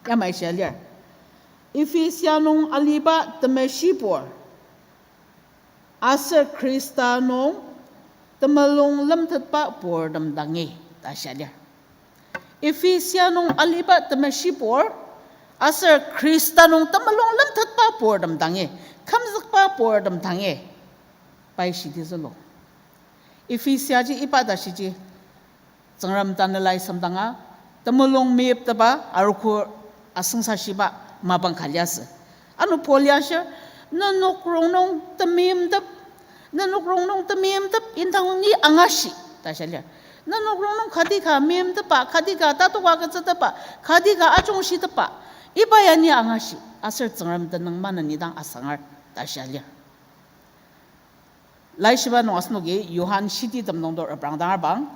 yamai shia lir. Ephesia nung aliba temeshibur aser Khrista nung temulung lemtetba purtem dangi ta shia lir. Ephesia nung aliba temeshibur aser Khrista nung temulung lemtetba purtem dangi, kümzükba purtem dangi, pai shiti zülu. Ephesiaji iba tashiji, Tsüngrem Tanelai semdanga, temulung meyipteba arogo asengsashiba mapang ka liasü. Ano Paul ya shir, nenok rongnung temeimtep, nenok rongnung temeimtep indang ni angashi ta shia lir. Nenok rongnung kati ka meimtepba, kati ka tatoka agütsütepba, kati ka ajungshitepba, iba ya ni angashi, aser Tsüngrem tenüng maneni dang asangar ta shia lir. Laishiba nung asenoki Johan shititem nungdo reprangdang arbang,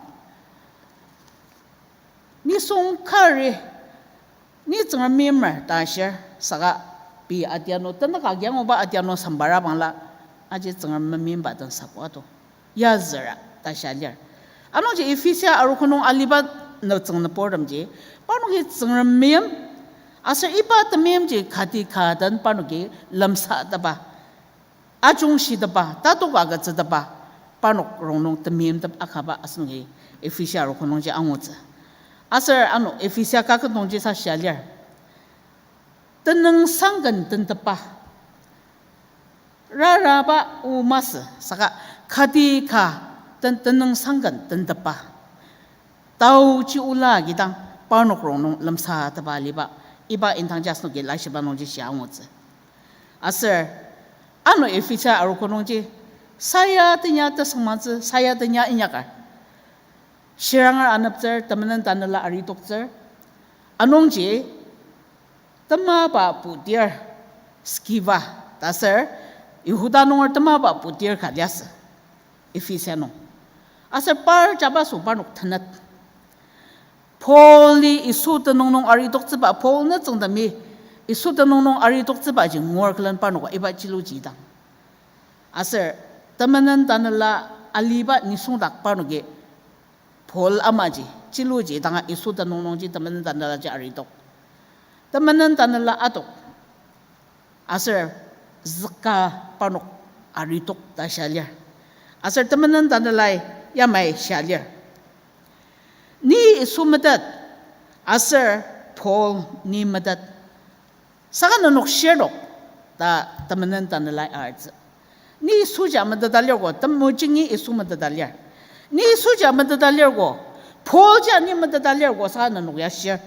nisung kari, ni Tsüngrem meimer ta shir, saka pei adianu, tenük agi anguba adianu sambara bangla, aji Tsüngrem memeimba den sako ato. Ya züra ta shia lir. Anungji Ephesia arogo nung aliba nütsüng nüburtemji, parnoki Tsüngrem meim, aser iba temeimji kati ka den parnoki lemsatepba, ajungshitepba, tatoka agütsütepba, parnok rongnung temeimtep akaba asenoki Ephesia arogo nungji angutsü. Aser ano Ephesia kaket nungji sa shia lir, tenüngsang ken tentepba. Raraba o masü, saka kati ka ten-, tenüngsang ken tentepba. Taoji ola agidang parnok rongnung lemsatepba aliba, iba indangji asenoki laishiba nungji shia angutsü. Aser ano Ephesia arogo nungji, saya tenya tesüngmangtsü, saya tenya inyakar, shiranger aneptsür, temenen tanela aritoktsür. Anungji temaba putir, Skiva, ta aser Yihuda nunger temaba putir ka liasü Ephesia nung. Aser par jabaso parnok tenet. Paul-i Yisu tenüng nung aritoktsüba, Paul nütsüngtemi Yisu tenüng nung aritoktsübaji ngur külen parnoka iba chiluji dang. Aser temenen tanela aliba nisung dak parnoki Paul amaji, chiluji danga Yisu tenüng nungji temenen tanelaji aritok. Temenen tanela atok. Aser züka parnok aritok ta shia lir. Aser temenen tanelai yamai shia lir, ni Yisu metet, aser Paul ni metet. Saka nenok shirtok, ta temenen Tanelai artsü. Ni Yisuji meteta lirko, temujingi Yisu meteta lir. Ni Yisuji meteta lirko, Paulji ni meteta lirko, saka nenok ya shir.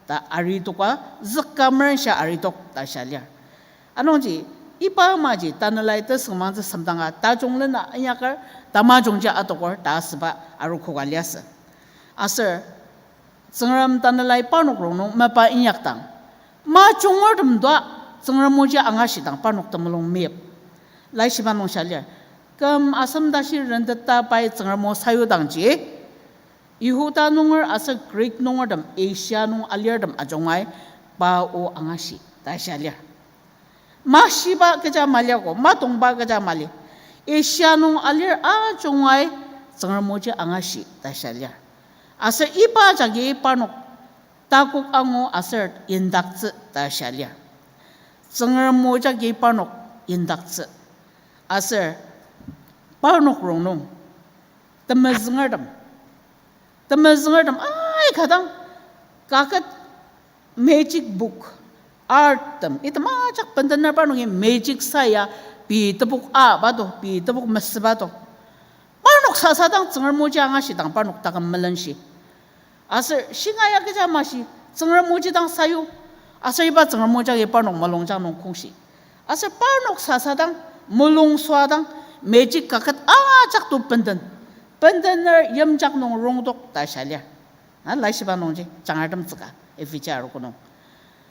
Ta aritoka, züka merenshia aritok, ta shia lir. Anungji, iba amaji Tanelai tesüngmangtsü semdanga, tajung lena inyaker, tamajungji atoker, ta asüba arokoka liasü. Aser, Tsüngrem Tanelai parnok rongnung mapa inyakdang, majungertem tua Tsüngrem oji angashidang parnok temulung meyip. Laishiba nung shia lir, küm asem tashi renteta pai Tsüngrem o sayudangji, Yihuda nunger aser Greek nungertem Asia nung alirtem ajungai pa o angashi ta shia lir. Mashiba kecha maliako, matongba kecha mali. Asia nung alir ajungai Tsüngrem oji angashi ta shia lir. Aser iba jagi parnok takok angu aser indaktsü ta shia lir. Tsüngrem o jagi parnok indaktsü. Aser parnok rongnung temezüngertem, temezüngertem aika dang kaket magic book, art tem, item ajak bendener parnoki magic sa ya, pei tebok a ba to, pei tebok mesüba to. Parnok sasa dang Tsüngrem oji angashidang parnok taküm melenshi. Aser shinga ya kecha mashi, Tsüngrem oji dang sayu. Aser iba Tsüngrem oji agi parnok mulungjang nung kongshi. Aser parnok sasa dang, mulung süa dang, magic kaket ajak to benden. Bendener yimjak nung rongtok ta shia lir. Na laishiba nungji, jangartem tsüka, Ephesia arogo nung.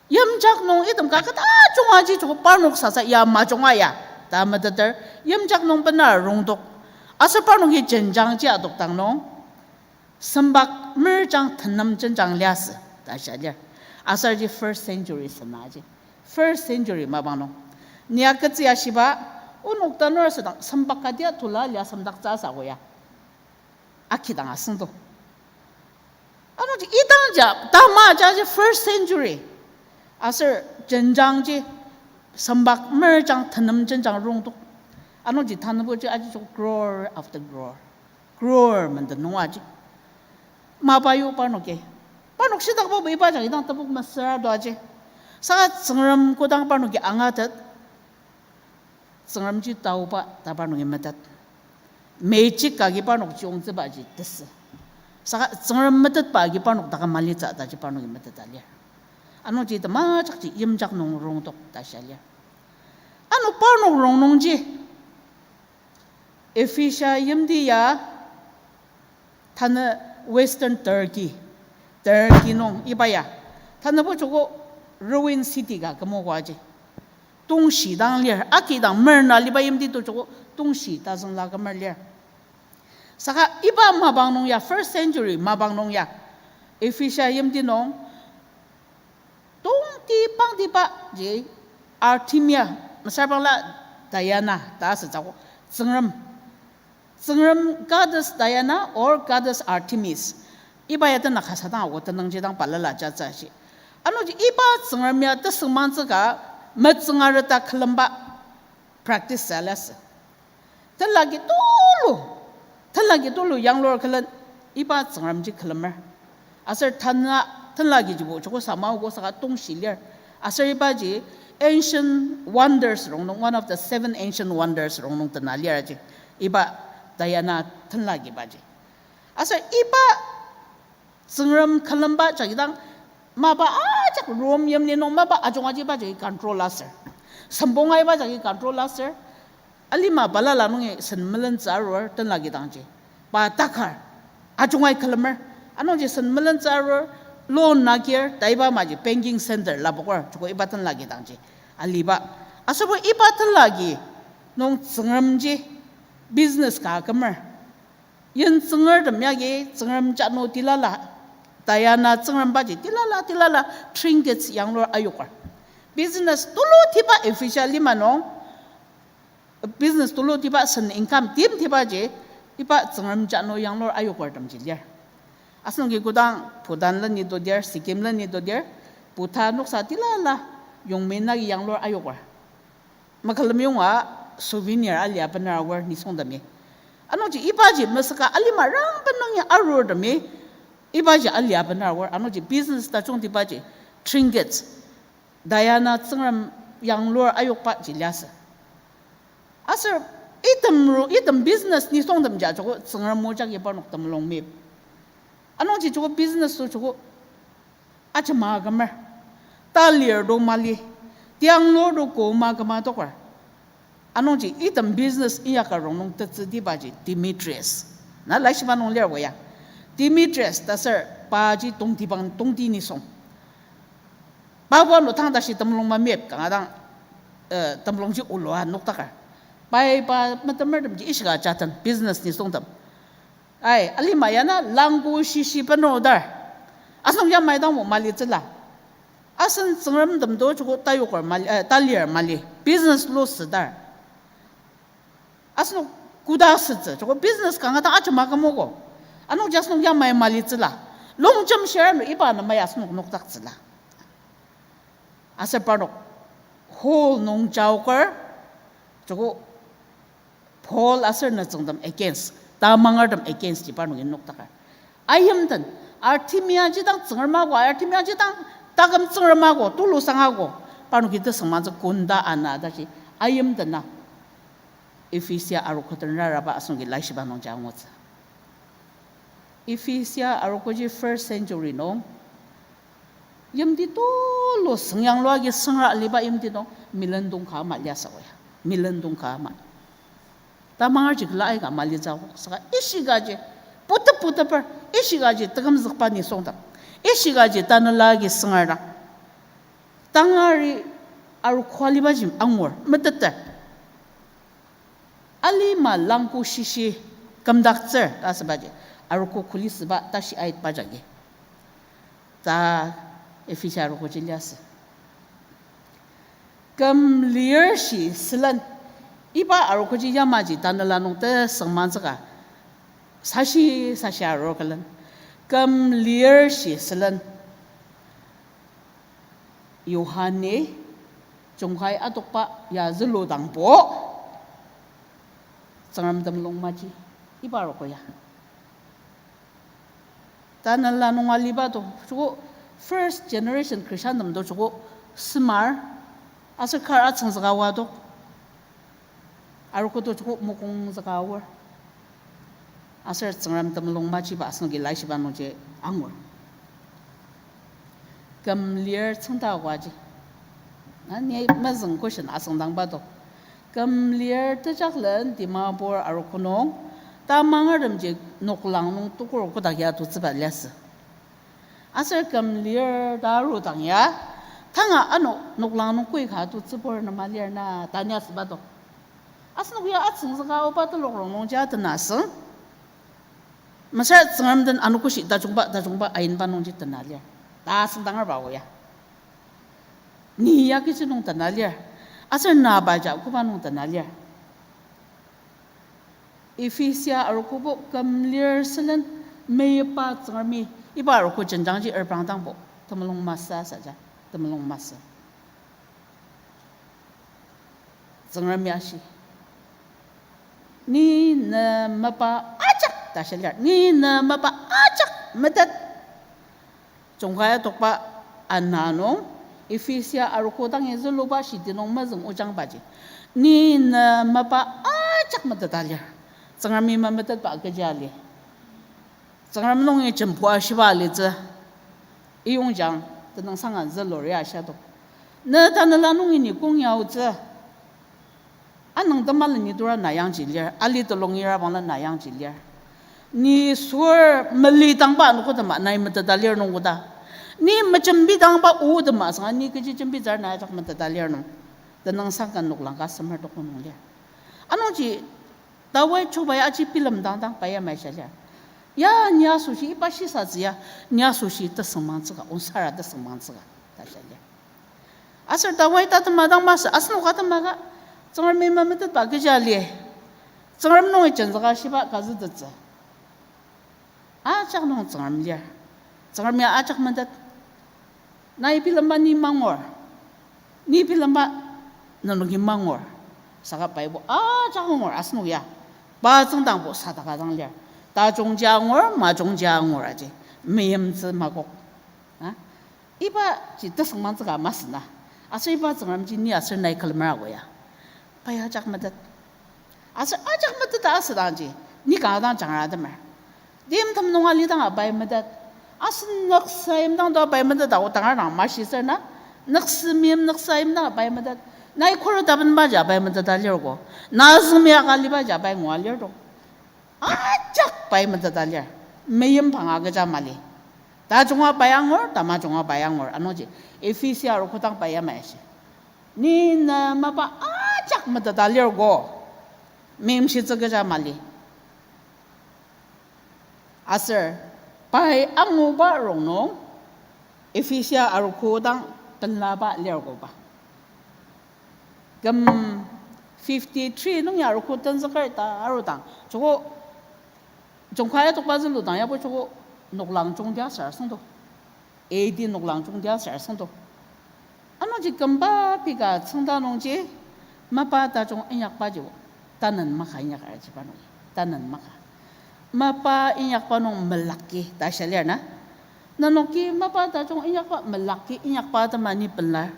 Yimjak nung item kaket ajunga ji joko parnok sasa ya majunga ya, ta meteter, yimjak nung bena rongtok. Aser parnoki jenjangji adokdang nung, sembak merjang tenem jenjang liasü, ta shia lir. Aser ji first century sena ji. First century mapang nung. Ni aketsi ashiba, onok tanur asüdang sembak kadia tula lia semdaktsü sa ko ya. Akidang asüngdo. Anungji idangja, tamaja ji first century. Aser jenjangji sembak merjang tenem jenjang rongtok. Anungji tanüboji aji joko crore after crore. Crore menden nung aji. Mapa yu parnoki. Parnok shitakba iba jagi dang tebok mesüra to aji. Saka Tsüngrem kodang parnoki angatet, Tsüngremji taoba ta parnoki metet. Magic agi parnok chiyongtsübaji tesü. Saka Tsüngrem metetba agi parnok taküm malitsü ta ji parnoki meteta lir. Anungji temajakji yimjak nung rongtok ta shia lir. Ano parnok rongnungji Ephesia yimti ya, tanü Western Turkey, Turkey nung iba ya, tanübo joko ruin city ka kümogo aji. Tongshi dang lir, akidang merna liba yimti to joko tongshi tazüngla kümer lir. Saka iba mapang nung ya, first century mapang nung ya, Ephesia yimti nung, tongti pangtiba ji Artemia, mesüra bangla Diana ta asütsü ko, tsüngrem. Tsüngrem goddess Diana or goddess Artemis. Iba ya tena kasa dang ako tenüngji dang balala jatsü shi. Anungji iba tsüngrem ya tesüngmangtsü ka metsüngareta külemba practice sa liasü. Tenlagi tulu, tenlagi tulu yanglur külen iba tsüngremji külemer. Aser tanü tenlagijibo joko sama ogo saka tongshi lir. Aser ibaji ancient wonders rongnung, one of the seven ancient wonders rongnung tena lir aji. Iba Diana tenlagibaji. Aser iba tsüngrem külemba jagi dang mapa ajak Rome yimli nung mapa ajungaji ibaji control aser. Sembonga iba jagi control aser. Alima balala nungi sen melentsü arur tenlagi dangji. Pa takar. Ajungai külemer. Anungji sen melentsü arur, loan nakir, ta iba maji banking center lapoker, joko iba tenlagi dangji. Aliba. Asübo iba tenlagi nung tsüngremji business ka kümer. Yin tsüngrem yagi tsüngrem jano tilala, Diana tsüngrembaji tilala, tilala, trinkets yanglur ayoker. Business tulutiba Ephesia lima nung, business tulutiba sen income timtibaji, iba tsüngrem jano yanglur ayokertemji lir. Asenoki kodang Bhutan leni todir, Sikkim leni todir, Buddha noksa tilala, yongmena yanglur ayoker. Makülem yonga souvenir alia bener aor nisungtemi. Anungji ibaji mesüka alima rang benungi arurtemi, ibaji alia bener aor, anungji business tajungtibaji, trinkets, Diana tsüngrem yanglur ayokba ji liasü. Aser item ro, item business nisungtem ja joko Tsüngrem o jagi parnok temulung mip. Anungji joko business to joko ajema kümer. Talir to mali. Tianglur to koma küma toker. Anungji item business inyaka rongnung tetsü tibaji Demetrius. Na laishiba nung lir waya. Demetrius ta ser paji tongtibang tongti nisung. Pabo ano tang tashi temulung mamip kanga dang, eh, temulungji olua noktaker. Pai pa metemertemji ishika jaten business nisungtem. Ai, alima ya na langko shishi benodar. Asenok yamai dangbo malitsüla. Asen Tsüngremtem to joko tayoker mali, eh, talir mali. Business lo südar. Asenok koda sütsü, joko business kanga dang ajema kümogo. Anungji asenok yamai malitsüla. Longjem shirano iba nemai asenok nokdaktsüla. Aser parnok hall nung jaoker, joko Paul aser nütsüngtem against, tamangertem against ji parnoki nokdaker. Ayimten, Artemia ji dang tsüngrem ako, Artemia ji dang taküm tsüngrem ako, tulu sang ako, parnoki tesüngmangtsü kunda ana tashi, ayimten na. Ephesia arogo den raraba asenoki laishiba nungji angutsü. Ephesia arogoji first century nung, yimti tulu süngyanglu agi süngra aliba yimti nung, million dong ka ama liasü oya. Million dong ka ama. Tamangerji kila aika malitsü ako. Saka ishikaji, putep puteper, ishikaji tekümzükba nisungdang. Ishikaji tanela agi süngra dang. Tangari arogo alibaji angur, meteter. Alima langko shishi kümdaktsür ta asübaji, arogo kuli süba tashi aitba jagi. Ta Ephesia arogoji liasü. Küm lir shi sülen. Iba arogoji yamaji tanela nung tesüngmangtsüka. Sashi, sashi arogalen. Küm lir shi sülen. Yohane, jungkai atokba ya züludangbo, Tsüngrem temulung maji, iba arogo ya. Tanela nung aliba to, joko first generation Christian tem to joko semar, aser kar atsüngzüka oa to. Arogo to joko mokongzüka aor. Aser Tsüngrem temulung majiba asenoki laishiba nungji angur. Küm lir tsüngda oaji. Na ni mezüng question asüngdangba to. Küm lir tejaklen Dimapur arogo nung, tamangertemji noklang nung tukur kodak ya tutsüba liasü. Aser küm lir ta arudang ya, tanga ano noklang nung koi ka tutsübur nema lir na ta ni asüba to. Asenok ya atsüngzüka oba telok rongnungji atena asüng. Mesüra Tsüngrem den anogoshi tajungba, tajungba ainba nungji tena lir ta asüngdangerba o ya. Ni ya kechi nung tena lir. Aser na baja koba nung tena lir. Ephesia arogobo küm lir sülen meyipa Tsüngremi iba arogo jenjangji erprangdangbo temulung masü asaja, temulung masü. Tsüngremi ashi, ni ne mapa ajak ta shia lir, ni ne mapa ajak metet. Jungkai atokba ana nung, Ephesia arogo dangi züluba shidi nung mezüng ojangbaji, ni ne mapa ajak meteta lir. Tsüngremi memetetba kechi ali? Tsüngrem nungi jembu ashiba alitsü. Iyongjang tenüngsang ka zülur ya ashia to. Ne tanela nungi ni kong ya aotsü. Anüng temalen ni tura na yangji lir, ali telung ira bangla na yangji lir. Ni sur meli tangba anogo tema nai meteta lir nung koda. Ni mejembi tangba o tema sanga ni kechi jembitsür na ajak meteta lir nung. Tenüngsang ka noklang ka semer toko nung lir. Anungji Dawid chuba ya aji bilemdang dang pa ya mai shia lir. Ya ni asoshi iba shisatsü ya, ni asoshi tesüngmangtsüka, onsara tesüngmangtsüka ta shia lir. Aser Dawid atema dang masü, asenok atema ka, Tsüngremi memetetba kechi ali? Tsüngrem nungi jenzüka shiba kazütettsü. Ajak nung Tsüngrem lir. Tsüngrem ya ajak metet. Nai bilemba ni mangur. Ni bilemba nenoki mangur. Saka Bible ajak angur asenok ya. Pa tsüngdangbo sadaka dang lir. Tajungji angur, majungji angur aji. Meyimtsü makok. A? Ibaji tesüngmangtsüka masü na. Aser iba Tsüngremji ni aser nai külemer ako ya. Pai ajak metet. Aser ajak metet ta asüdangji, ni kanga dang jangra atemer. Timtem nunga lidanga pai metet. Asen nüksa imdang to pai metet ako tangar dang mashiser na. Nüksü meim nüksa imdang pai metet. Nai khuret abenbaji pai meteta lirko. Na züngmi aka libaji pai ngua lirto. Ajak pai meteta lir. Meim panga kecha mali. Tajunga pai angur, tamajunga pai angur. Anungji, Ephesia arogo dang pai yamai ashi. Ni na mapa ajak meteta lirko. Meimshitsü kecha mali. Aser, pai anguba rongnung, Ephesia arogo dang tenlaba lirkoba. Küm fifty-three nung ya arogo tenzüker ta arudang. Joko, jungkai atokba züludang yabo joko noklang jungtia sar asüngdo. A D noklang jungtia sar asüngdo. Anungji kümba pika tsüngda nungji, mapa tajung inyakbaji, tanen maka inyakar jiba nung, tanen maka. Mapa inyakba nung melaki ta shia lir na. Nenoki mapa tajung inyakba melaki inyakba atema ni pelar.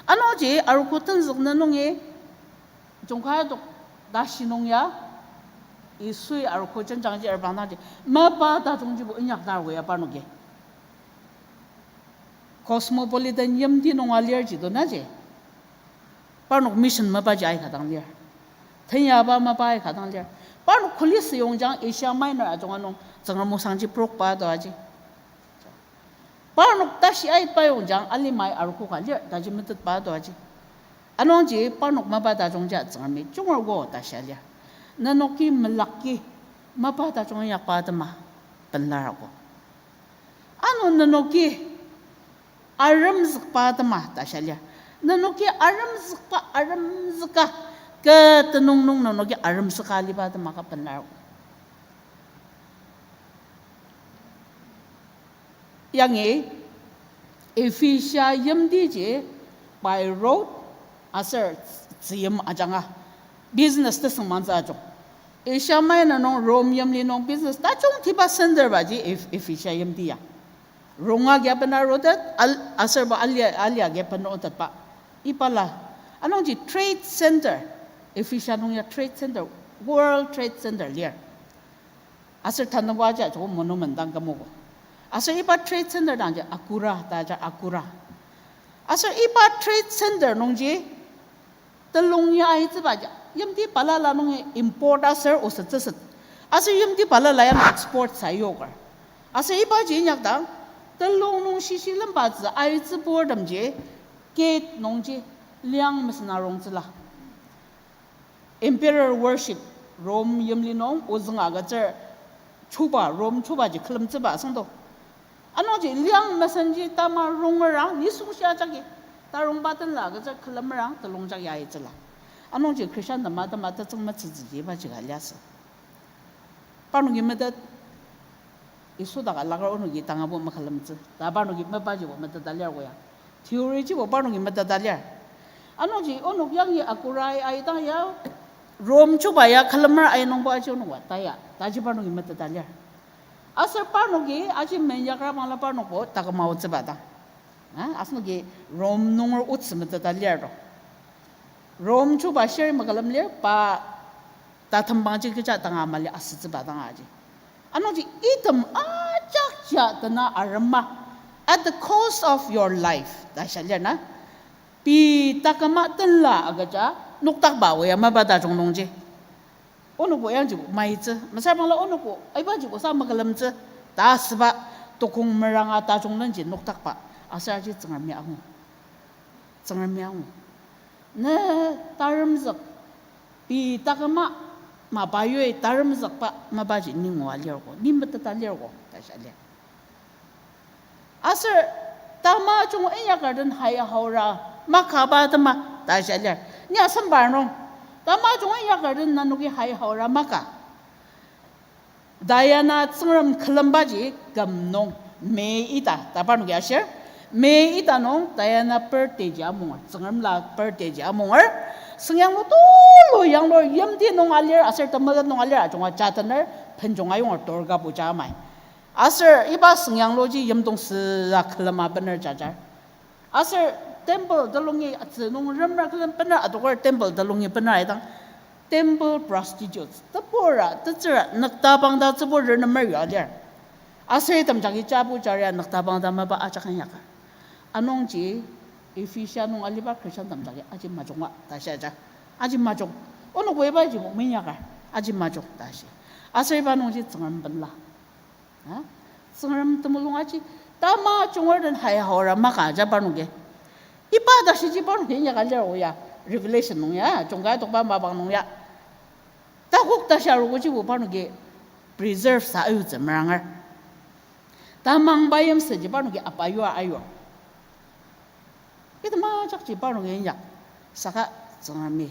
Anungji arogo tenzük na nungi, jungkai adok tashi nung ya, Yisui arogo jenjangji erbang dangji, mapa tajungjibo inyakdar ya parnoki. Cosmopolitan yimti nung alir ji to naji. Parnok mission mapaji aika dang lir. Tenyaba mapa aika dang lir. Parnok kuli süyongjang Asia Minor ajunga nung Tsüngrem osangji prokba to aji. Parnok tashi aitba yongjang alimai arogo ka lir taji metetba to aji. Anungji parnok mapa tajungja Tsüngremi jungergo ta shia lir. Nenoki melaki mapa tajung inyakba atema penlarako. Ano nenoki aremzükba atema ta shia lir. Nenoki aremzükba, aremzüka, kü tenüng nung nenoki aremzüka aliba atema ka penlarako. Yangi Ephesia yimtiji by road aser tzüyim ajanga business tesüngmangtsü ajung. Asia Minor nung Rome yimli nung business tajungtiba center baji Eph-, Ephesia yimti ya. Ronga agi bena rotet, al-, aserbo alia, alia agi bena rotetba. Ibala. Anungji trade center. Ephesia nung ya trade center, World Trade Center lir. Aser tanübo aji ajoko monument dang kümogo. Aser iba trade center dangji Agora ta ajar Agora. Aser iba trade center nungji telung ya aitsübaji, yimti balala nungi import aser osettsüset. Aser yimti balala ya export sayoker. Aser ibaji inyakdang, telung nung shishi lembatsü aitsüburtemji, gate nungji liang mesena rongtsüla. Emperor worship, Rome yimli nung ozüng agütsür chuba, Rome chubaji külemtsüba asüngdo. Anungji liang mesenji tama rongerang, nisung shia jagi, tarongba tenla agütsür külemerang, telung jagi aitsüla. Anungji Christian tema tema tetsüng metsütsüji ibaji ka liasü. Parnoki metet, Yisu dak alaker onoki tangabo makülemtsü ta parnoki mepajibo meteta lir koya. Theory jibo parnoki meteta lir. Anungji onok yangi Agora ai aidang ya, Rome chuba ya külemer ai nungbo aji onok wa taya, taji parnoki meteta lir. Aser parnoki aji menyakrabangla parnokbo taküma otsüba dang. A, asenoki Rome nunger otsü meteta lir to. Rome chuba shir makülem lir, pa tatembangji kecha tanga mali asütsüba tanga aji. Anungji item ajak ya tena arema, at the cost of your life ta shia lir na. Pei taküma tenla agüja noktakba oya mapa tajung nungji. Onokbo yangjibo maitsü, mesüra bangla onokbo aibajibo sa makülemtsü, ta asüba tokong meranga tajung nungji noktakba, aser aji Tsüngremi angu. Tsüngremi angu. Ne taremzük, pei taküma, mapa yoi taremzükba, mapaji ni ngua lirko, ni meteta lirko, ta shia lir. Aser tamajung inyaker den hai haora makaba atema ta shia lir. Ni asembar nung, tamajung inyaker den nenoki hai haora maka. Diana tsüngrem külembaji küm nung May ita, ta parnoki ashir. May ita nung Diana birthday ji amunger, tsüngremla birthday ji amunger. Süngyanglu tulu yanglur yimti nung alir, aser temeket nung alir ajunga jatener, penjung ayunger Durga Puja amai. Aser iba süngyangluji yimdong süa külema bener jajar. Aser Temple telungi atsü nung remer külen bener adoker temple telungi bener aidang. Temple prostitutes. Tebura, tetsüra, nüktabang ta tsübur renemer ya lir. Aser item jagi jabu jaria nüktabang ta mapa ajak inyaka. Anungji Ephesia nung aliba Christian tem jagi aji majunga ta shia ja. Aji majung. Onok ibaji bo minyaka. Aji majung ta shi. Aser iba nungji Tsüngrem benla. Ha? Tsüngrem temulung aji tama junger den hai haora maka ja parnoki. Iba ta shiji parnoki inyaka lir oya. Revelation nung ya, jungka tokba mapang nung ya. Takok ta shia arogojibo parnoki preserve sa ayutsü meranger. Tamang bayim süji parnoki apa yua ayur. Item ajakji parnoki inyak, saka Tsüngremi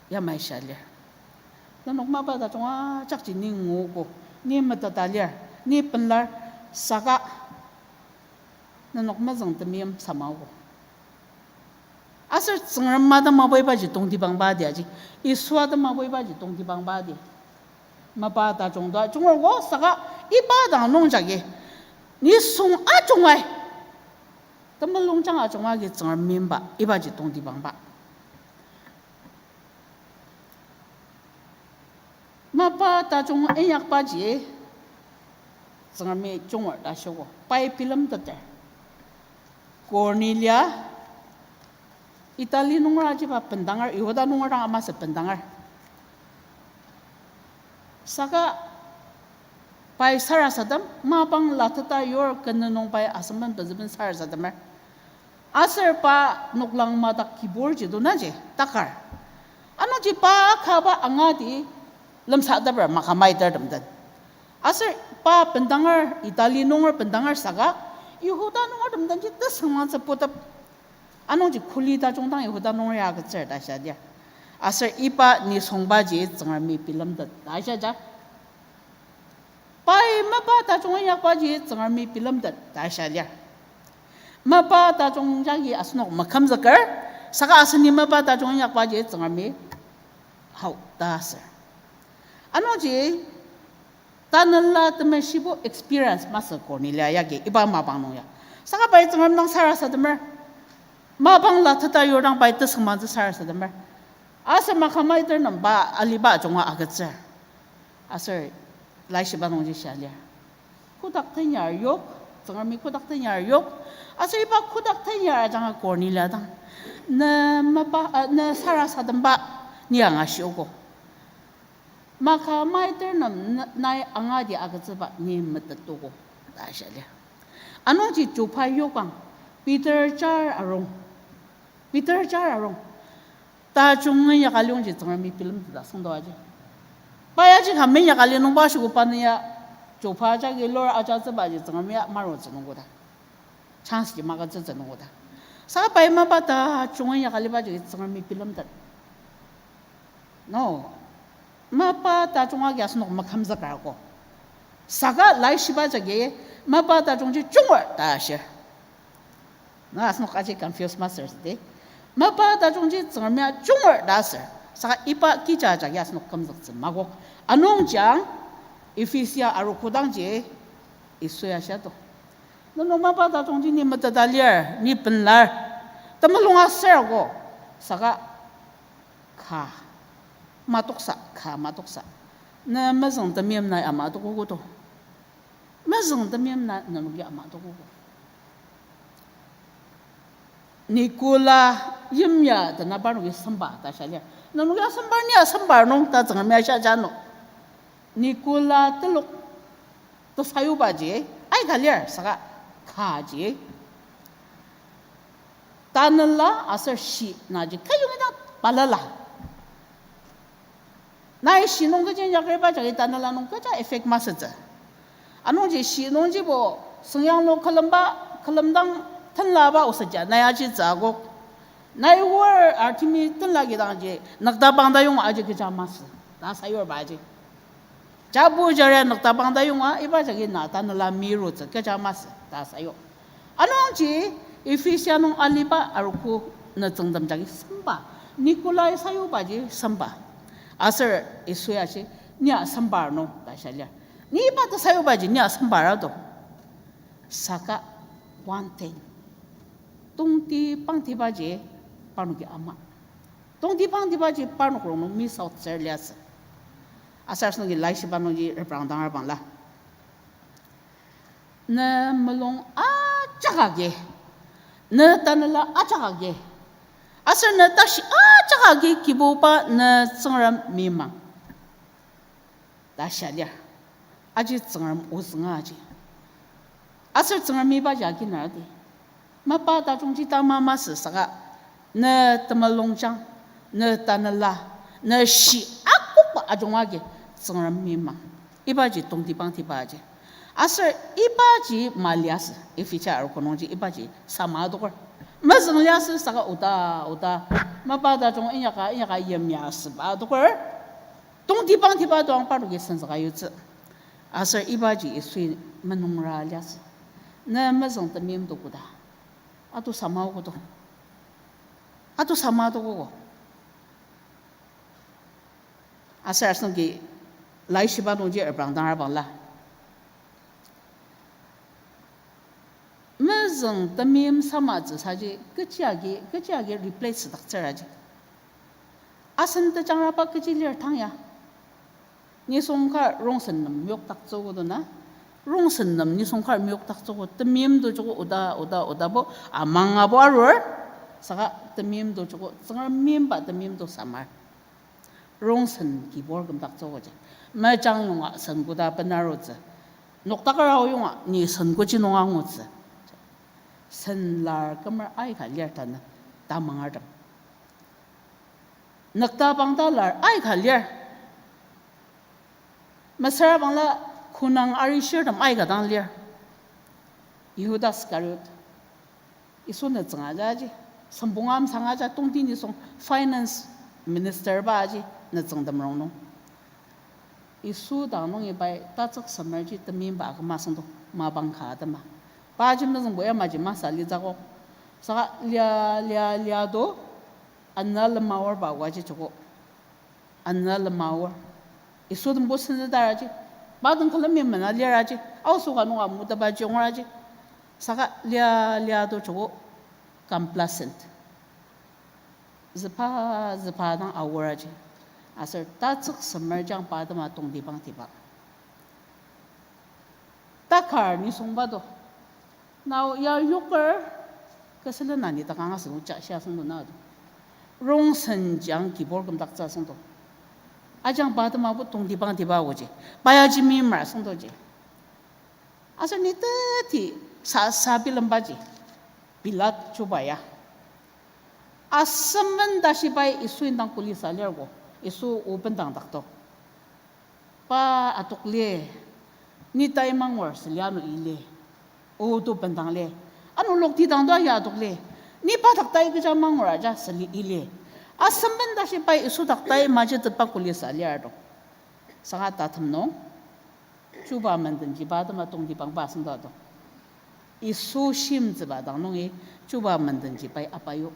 yamai shia lir. Nenok mapa tajung ajakji ni nguogo, ni meteta lir, ni penlar, saka nenok mezüng temeim samaogo. Aser Tsüngrem ma ta mapa ibaji tongtibangba di aji, Yisua ta mapa ibaji tongtibangba di. Mapa tajung ta jungergo saka iba dang nung jagi nisung ajungai, temulungjang ajunga agi Tsüngrem meimba ibaji tongtibangba. Mapa tajung inyakbaji Tsüngremi junger ta shiogo. Pai bilemteter. Cornelia, Italy nunger ajiba bendanger, Yihuda nunger dang ama sü bendanger. Saka pai sarasadem, mapang lateta yur kenü nung pai asemben pezüben sarasademer. Aser pa noklang madak kibur ji donaji takar. Anungji pa kaba angati lemsateper makamaitertem den. Aser pa bendanger, Italy nunger bendanger saka, Yihuda nungertem denji tesüngmangtsü putep. Anungji kuli tajung dang Yihuda nunger ya agütsür ta shia lir. Aser iba nisungbaji Tsüngremi bilemtet ta shia ja. Pai mapa tajung inyakbaji Tsüngremi bilemtet ta shia lir. Mapa tajung jagi asenok makümzüker, saka aseni mapa tajung inyakbaji Tsüngremi hao ta asür. Anungji, tanela temeshibo experience masü Cornelia yagi iba mapang nung ya. Saka pai Tsüngrem dang sarasademer. Mapang lateta yur dang pai tesüngmangtsü sarasademer. Aser makamaiter nem pa aliba ajunga agütsür. Aser laishiba nungji shia lir. Kotak tenyar yok, Tsüngremi kotak tenyar yok. Aser iba kotak tenyar ajanga Cornelia dang, ne mapa, ah, ne sarasademba ni angashiogo. Makamaiter nem n-, nai angati agütsüba ni metetogo ta shia lir. Anungji Joppa yokang, Peter jar arung. Peter jar arung. Tajung inyaka liongji Tsüngremi bilemteta süngdo aji. Pai aji ka meinyaka li nungba shiogo pa ni ya Joppa jagi lur ajatsübaji Tsüngremi ya marutsü nungkoda. Chance ji magütsütsü nungkoda. Saka pai mapa tajung inyaka libaji Tsüngremi bilemtet. No. Mapa tajung agi asenok makümzükerko. Saka laishiba jagi mapa tajungji junger ta ashir. Na asenok aji confuse masür südi. Mapa tajungji Tsüngremia junger ta asür. Saka iba kija jagi asenok kümzüktsü makok. Anungji Ephesia arogo dangji Yisui ashia to. Nenok mapa tajungji ni meteta lir, ni penlar. Temulung asür ko. Saka ka matoksa, ka matoksa. Na mezüng temeim nai ama tokogo to. Mezüng temeim na nenoki ama tokogo. Nikola yimya ta na parnoki semba ta shia lir. Nenoki asembar ni asembar nung ta Tsüngremi ashia jano. Nikola telok tesayubaji aika lir saka kaji. Tanela aser shi naji kayongi dang balala. Nai shi nung kechi inyakriba jagi tanela nung kecha effect masütsü. Anungji shi nungjibo sengyang nung külemba, külemdang tenlaba osetja nai ajitsü akok. Nai wor Artemi tenla kidangji nüktabang ta yonga aji kecha masü ta sayurba aji. Jabu jaria nüktabang ta yonga iba jagi na tanela mirutsü kecha masü ta sayu. Anungji Ephesia nung aliba arogo nütsüngtem jagi semba. Nikolai sayubaji semba. Aser Yisui ashi, nia sembar nung ta shia lir. Ni iba tesayubaji nia sembar ato. Saka one thing. Tongtibangtibaji parnoki ama. Tongtibangtibaji parnok rongnung miss out ser liasü. Aser asenoki laishiba nungji reprangdang arbangla. Ne mulung ajak agi, ne tanela ajak agi, aser ne tashi ajak agi Kibuba ne Tsüngrem mimang ta shia lir. Aji Tsüngrem ozünga aji. Aser Tsüngrem ibaji aginardi. Mapa tajungji tama masü saka, ne temulungjang, ne tanela, ne shi akokba ajunga agi Tsüngrem mimang. Ibaji tongtibangtiba aji. Aser ibaji maliasü, Ephesia arogo nungji ibaji sama adoker. Mezüng liasü saka oda, oda. Mapa tajung inyaka, inyaka yimya asüba adoker. Tongtibangtiba doang parnoki senzüka yutsü. Aser ibaji Yisui menungra liasü. Ne mezüng temeim to koda. Ato sama kodo. Ato sama to koko. Aser asenoki laishiba nungji reprangdang arbangla. Mezüng temeim samatsü saji kechi agi, kechi agi replace daktsür aji. Asen tejangraba kechi lir tang ya. Nisung kar rongsen nem meyokdaktsüogo do na. Rongsen nem nisung kar meyokdaktsüogo, temeim to joko oda, oda, odabo, amangabo arur. Saka temeim to joko, Tsüngrem meimba temeim to samar. Rongsen kibur kümdaktsüogo ji. Mejang yonga sen koda benarutsü. Noktaker ao yonga ni sen koji nung angutsü. Sen lar kümer aika lir tanü tamangertem. Nükta bangta lar aika lir. Mesüra bangla künang arishirtem aika dang lir. Yihuda Iskariot. Yisu nütsüng aja ji. Sembong amsang aja tongti nisung finance minister ba aji nütsüngtem rongnung. Yisu dang nungi pai tatsük semerji temeimba aküma süngdo mapang ka atema. Paji mezüngbo yamaji masü litsü akok. Saka lia, lia, lia do, ana lemaor ba waji joko. Ana lemaor. Yisu tembo senzüdar aji. Pa den külemi mena lir aji. Aoso ka nunga muteba jiyongur aji. Saka lia, lia do joko complacent. Züpa, züpa dang aor aji. Aser tatsük semer jang pa atema tongtibangtiba. Takar nisungba do. Nao ya yoker, kü sülen na ni takang asüngdo ja shia süngdo na do. Rongsen jang kibur kümdaktsü süngdo. Ajang pa atema bo tongtibangtiba oji. Pa ya ji mimra süngdoji. Aser ni teti sa, sa bilembaji. Pilat chuba ya. Asemben tashi pai Yisu indang kuli sa lir ko. Yisu o bendang dakto. Pa atok lir. Ni tai mangur süli ano i lir. O to bendang lir. Ano lokti dang to ya atok lir. Ni pa dak tai kecha mangur aja süli i lir. Asemben tashi pai Yisu dak tai maji tetba kuli sa lir to. Saka tatem nung. Chuba mendenji pa atema tongtibangba asüngdo do. Yisu shimtsüba dang nungi chuba mendenji pai apayo.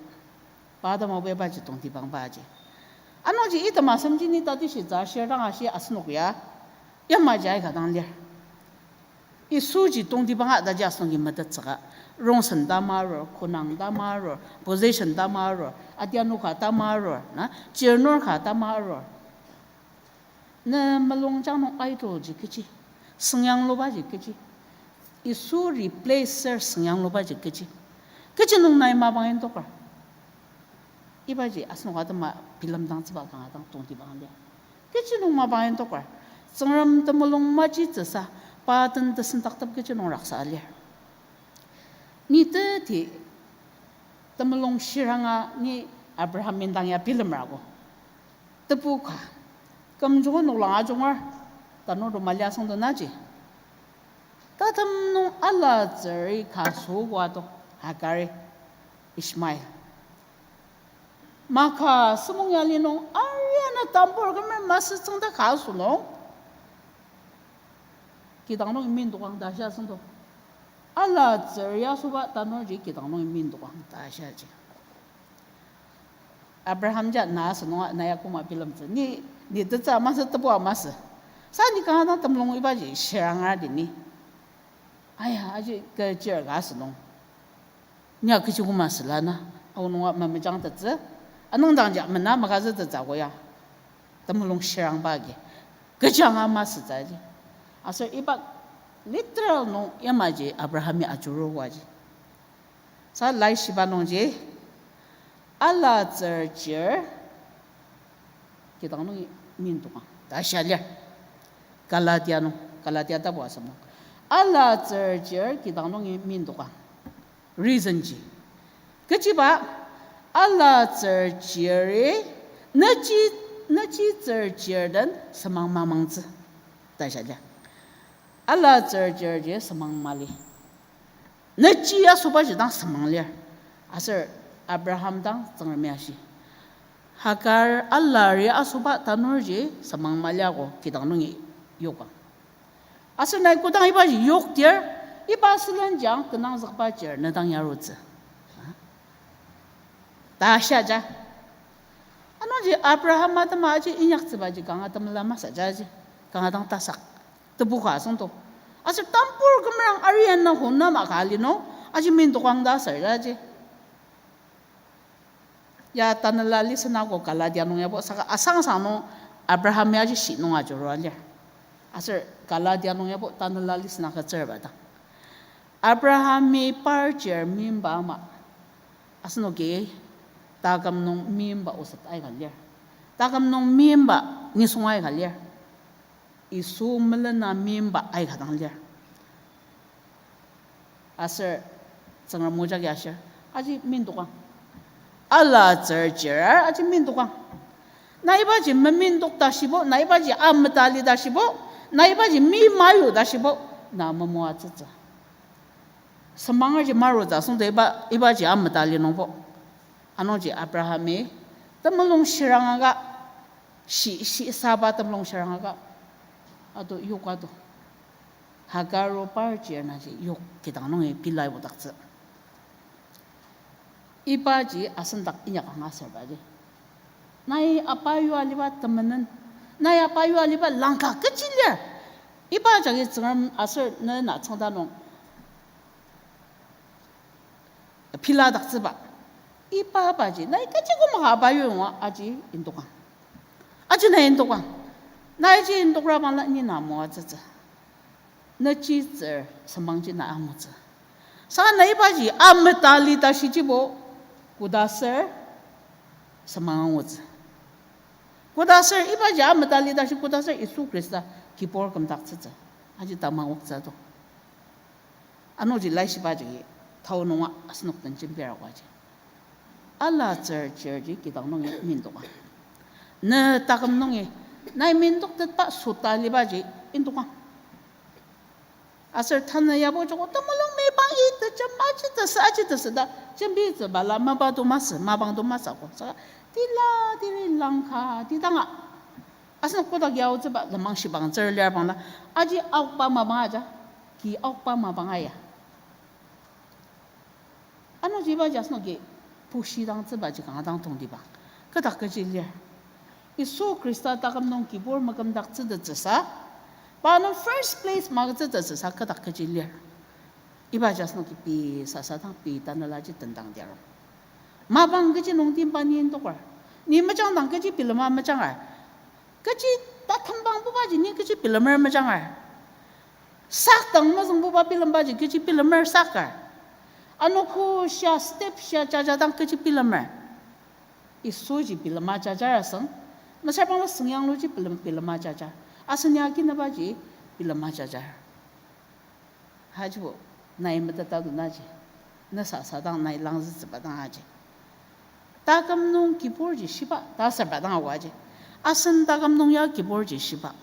Pa atema bai baji tongtibangba aji. Anungji item asemji ni tatishi za shir dang ashi asenok ya. Yamaji aika dang lir. Yisuji tongtibanga taji asenoki metettsüka. Rongsen tamarur, künang tamarur, position tamarur, atianu ka tamarur, na, chirnur ka tamarur. Ne mulungjang nung idol ji kechi, sengyangluba ji kechi. Yisu replace ser sengyangluba ji kechi. Kechi nung nai mapang indoker. Ibaji asenok atema bilemdangtsüba kanga dang tongtibang lir. Kechi nung mapang indoker. Tsüngrem temulung majitsüsa, pa den tesendaktep kechi nung raksa lir. Ni teti temulung shiranga ni Abraham indang ya bilemrago. Tebu ka, kümjungo noklang ajunger, tanurtem mali asüngdo naji. Tatem nung alatsüri ka süogo ato, Hagari, Ishmael. Maka semong yali nung ariana tambur kümer masü tsüngda ka asünung. Kidang nung mindokang ta shia süngdo. Alatsüri asoba tanurji kidang nung mindokang ta shiaji. Abraham ja na asünunga na ya koma bilemtsü. Ni, ni tetsü masü tebu masü. Sa ni kanga dang temulung ibaji shiranga di ni. Aya, aji kechir ka asünung. Ni ya kechi koma süla na, aonunga mamejangtettsü, anüngdangji mena magazütettsü ako ya. Temulung shirangba agi. Kechi anga masütsü aji. Aser iba literal nung yamaji Abrahami ajuruba aji. Sa laishiba nungji, alatsür chir, kidang nungi mindokang ta shia lir. Galatia nung, Galatia tapu asem nung. Alatsür chir kidang nungi mindokang. Reason ji. Kechiba, alatsür chiri, nechi, nechi tsür chir den semang mamangtsü ta shia lir. Alatsür chirji semang mali. Nechi asobaji dang semang lir. Aser Abraham dang Tsüngremi ashi, Hagar alari asoba tanurji semang maliako kidang nungi yokang. Aser nai kodang ibaji yokdir, iba sülenjang tenangzükba chir ne dang yarutsü ta shia ja. Anungji Abraham atema aji inyaktsübaji kanga temela masü ja ji, kanga dang tasak. Tebu ka asüngdang. Aser tambur kümerang arian na hon na maka ali nung, aji mindokang ta aser ta ji. Ya tanela listen ako Galatia nung yabo saka asangsang nung Abraham ya ji shi nung ajurua lir. Aser Galatia nung yabo tanela listen agütsürba dang, Abrahami par chir meimba ama, asenoki taküm nung meimba oset aika lir. Taküm nung meimba nisung aika lir. Yisu melena meimba aika dang lir. Aser Tsüngrem o jagi ashir, aji mindokang. Alatsür chir aji mindokang. Na ibaji memindok ta shibo, na ibaji ameta li ta shibo, na ibaji mi mayu ta shibo, na memoatsütsü. Semangerji marutsü asüngdang iba, ibaji ameta li nungbo. Anungji Abrahami temulung shirangaka, shi, shi saba temulung shirangaka, ato yoka to. Hagar o par chir naji yok kidang nungi pila ibodaktsü. Ibaji asendak inyak anga aserbaji. Nai apa yua aliba temenen. Nai apa yua aliba langka kechi lir. Iba jagi Tsüngrem aser ne na tsüngda nung piladaktsüba. Iba baji, nai kechi koma ka apa yua nunga aji indokang. Aji nai indokang. Nai aji indokra bangla ni na moatsütsü. Nechi tsür semangji na angutsü. Saka na ibaji ameta li ta shijibo, koda ser semang angutsü. Koda ser ibaji ameta li ta shi koda ser Yisu Khrista kibur kümdaktsütsü. Aji tamangoktsü to. Anungji laishiba jagi tao nunga asenok den jembir aoaji. Alatsür chirji kidang nungi mindokang. Ne taküm nungi, nai mindoktetba sota libaji indokang. Aser tanü yabo joko temulung mapang i tejem aji tesü, aji tesü ta jembitsüba la mapa to masü, mapang to masü ko. Saka tila tiri langka tidanga, asenok kodak yaotsüba lenmang shibang tsür lir bangla, aji aokba mapang aja, ki aokba mapang aya. Anungji ibaji asenoki pushidangtsübaji kanga dang tongtibang. Kü dak kechi lir? Yisu Khrista taküm nung kibur makümdaktsütettsüsa, pa nung first place magütsütettsüsa kü dak kechi lir? Ibaji asenoki pei sasa dang pei tanelaji tendang diaro. Mapang kechi nung timba ni indoker? Ni mejang dang kechi bilema mejangar? Kechi tatembangbubaji ni kechi bilemer mejangar? Sak dang mezüngbuba bilembaji kechi bilemer sakar? Anogo shia step shia jaja dang kechi bilemer? Yisuji bilema jajar asüng, mesüra bangla süngyangluji bilem-, bilema jajar. Asen ya kinubaji bilema jajar. Ajibo, nai meteta do naji. Ne sasa dang nai langzütsüba dang aji. Taküm nung kiburji shiba ta asürba dang aoa ji. Asen taküm nung ya kiburji shiba.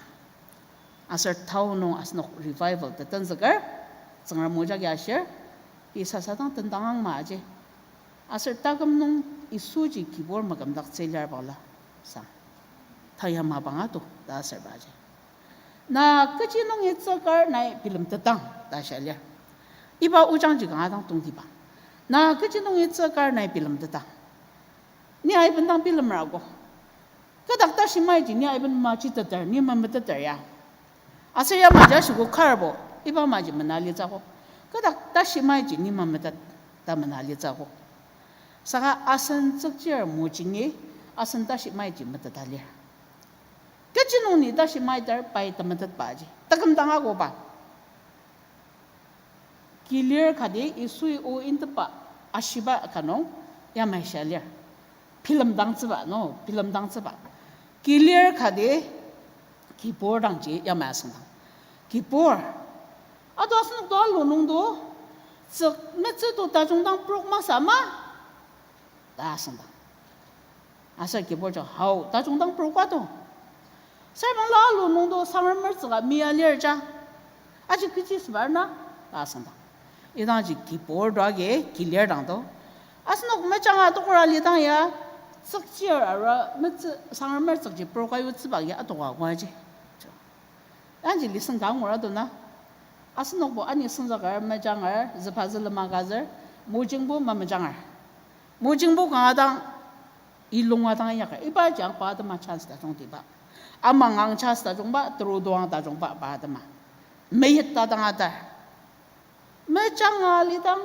Aser tao nung asenok revival tetenzüker, Tsüngrem o jagi ashir, pei sasa dang tendang angma aji. Aser taküm nung Yisuji kibur makümdaktsü lir bangla sang, taya mapang ato ta asürba aji. Na kechi nungi tsükar nai bilemtetang ta shia lir. Iba ojangji kanga dang tongtibang. Na kechi nungi tsükar nai bilemtetang? Ni aiben dang bilemer ako. Kü dak tashi maiji ni aiben majiteter, ni mameteter ya. Aser yamaji ashiko karbo, iba maji mena litsü ako. Kü dak tashi maiji ni mametet. tamena litsü akok. Saka asen tsükchir mojingi asen tashi maiji meteta lir. Kechi nung ni tashi maitar pai temetetba aji. Taküm dang akoba. Kilir kati Yisui o intepba ashiba ka nung yamai shia lir. Bilemdangtsüba, no, bilemdangtsüba. Kilir kati kibur dangji yamai asüngdang. Kibur. Ato asenok to alu nungdo, tsük metsü to tajung dang prok masü ma? Ta asüngdang. Aser kibur jang hao tajung dang prok ato. Serbangla alu nungdo Tsüngremer tsüka mia lir ja. Aji kechi sübar na? Ta asüngdang. Idangji kibur to agi kilir dang to. Asenok mejanga tokora lidang ya, tsükchir ara metsü Tsüngremer tsükji prok ayutsüba ya atoka ngua ji. Anji lesson ka angur ato na. Asenokbo ani senzüker, mejanger, züpazü lema kazür, mojingbo mamejanger. Mojingbo kanga dang, ilunga dang inyaker. Iba jang pa atema chance tajungtiba. Amangang chance tajungba, terudoang tajungba pa atema. Meyet ta dang atar. Mejanga lidang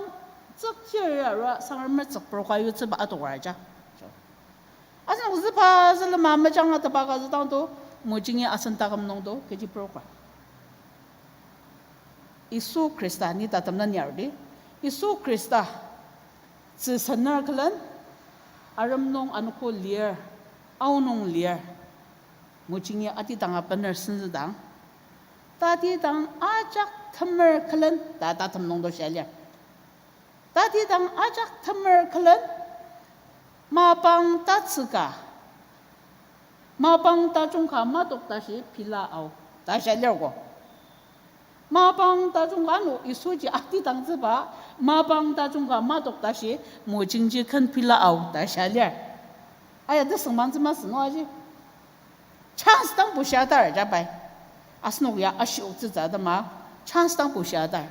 tsükchir ara Tsüngremer tsük prok ayutsüba atokar ja. Asenok züpazü lema mejanga tebaka züdang to, mojingi asen taküm nung to kechi prok. Yisu Khrista ni tatem na niar di. Yisu Khrista tzü sener külen, arem nung anogo lir, aonung lir, mojingi atidanga bener senzüdang, tatidang ajak temer külen ta tatem nung to shia lir. Tatidang ajak temer külen, mapang tatsüka, mapang tajung ka matok tashi pila ao ta shia lir ko. Mapang tajung ka ano Yisuji atidangtsüba, mapang tajung ka matok tashi mojingji ken pila ao ta shia lir. Aya tesüngmangtsü masü no aji. Chance dang bushia atar ja pai. Asenok ya ashioktsütsü atema, chance dang bushia atar.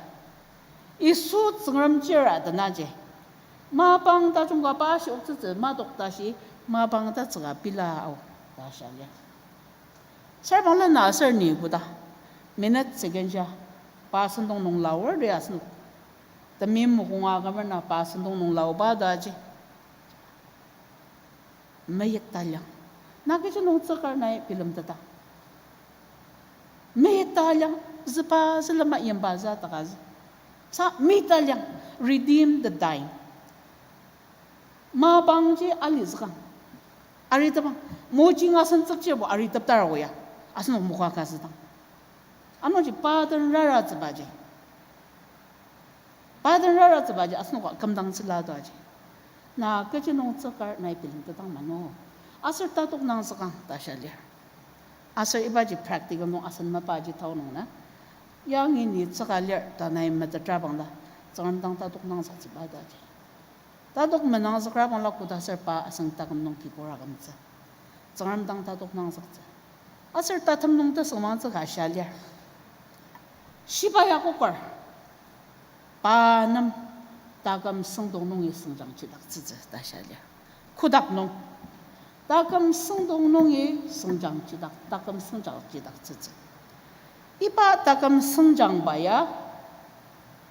Yisu Tsüngrem chir atenaji. Mapang tajung ka pa ashioktsütsü matok tashi, mapang tatsüka pila ao ta shia lir. Serbangla na aser ni koda, minute second ja, pa sentong nung laor de asenok. Temeim mokonga kümer na pa sentong nung laoba ta aji. Meyet taliang. Na kechi nung tsükar nai bilemteta. Meyet taliang, züba zülema yimba za takazü. Sa meyet taliang, redeem the time. Mapangji alizükang. Aritepang, mojing asen tsükchirbo ariteptar oya. Asenok moka kazüdang. Anungji pa den raratsübaji. Pa den raratsübaji asenoka kümdangtsüla to aji. Na kechi nung tsükar nai bilemtetang mano. Aser tatok nangzükang ta shia lir. Aser ibaji practical nung asen mapaji tao nung na. Yangi ni tsüka lir ta nai metetra bangla, Tsüngrem dang tatok nangzüktsüba ta aji. Tatok menangzükra bangla koda aser pa asen taküm nung kibur akümtsü. Tsüngrem dang tatok nangzüktsü. Aser tatem nung tesüngmangtsü ka shia lir. Shiba ya koker. Pa nem taküm süngdong nungi süngjang chidaktsütsü ta shia lir. Kotak nung. Taküm süngdong nungi süngjang chidak, taküm süngjang chidaktsütsü. Iba taküm süngjangba ya,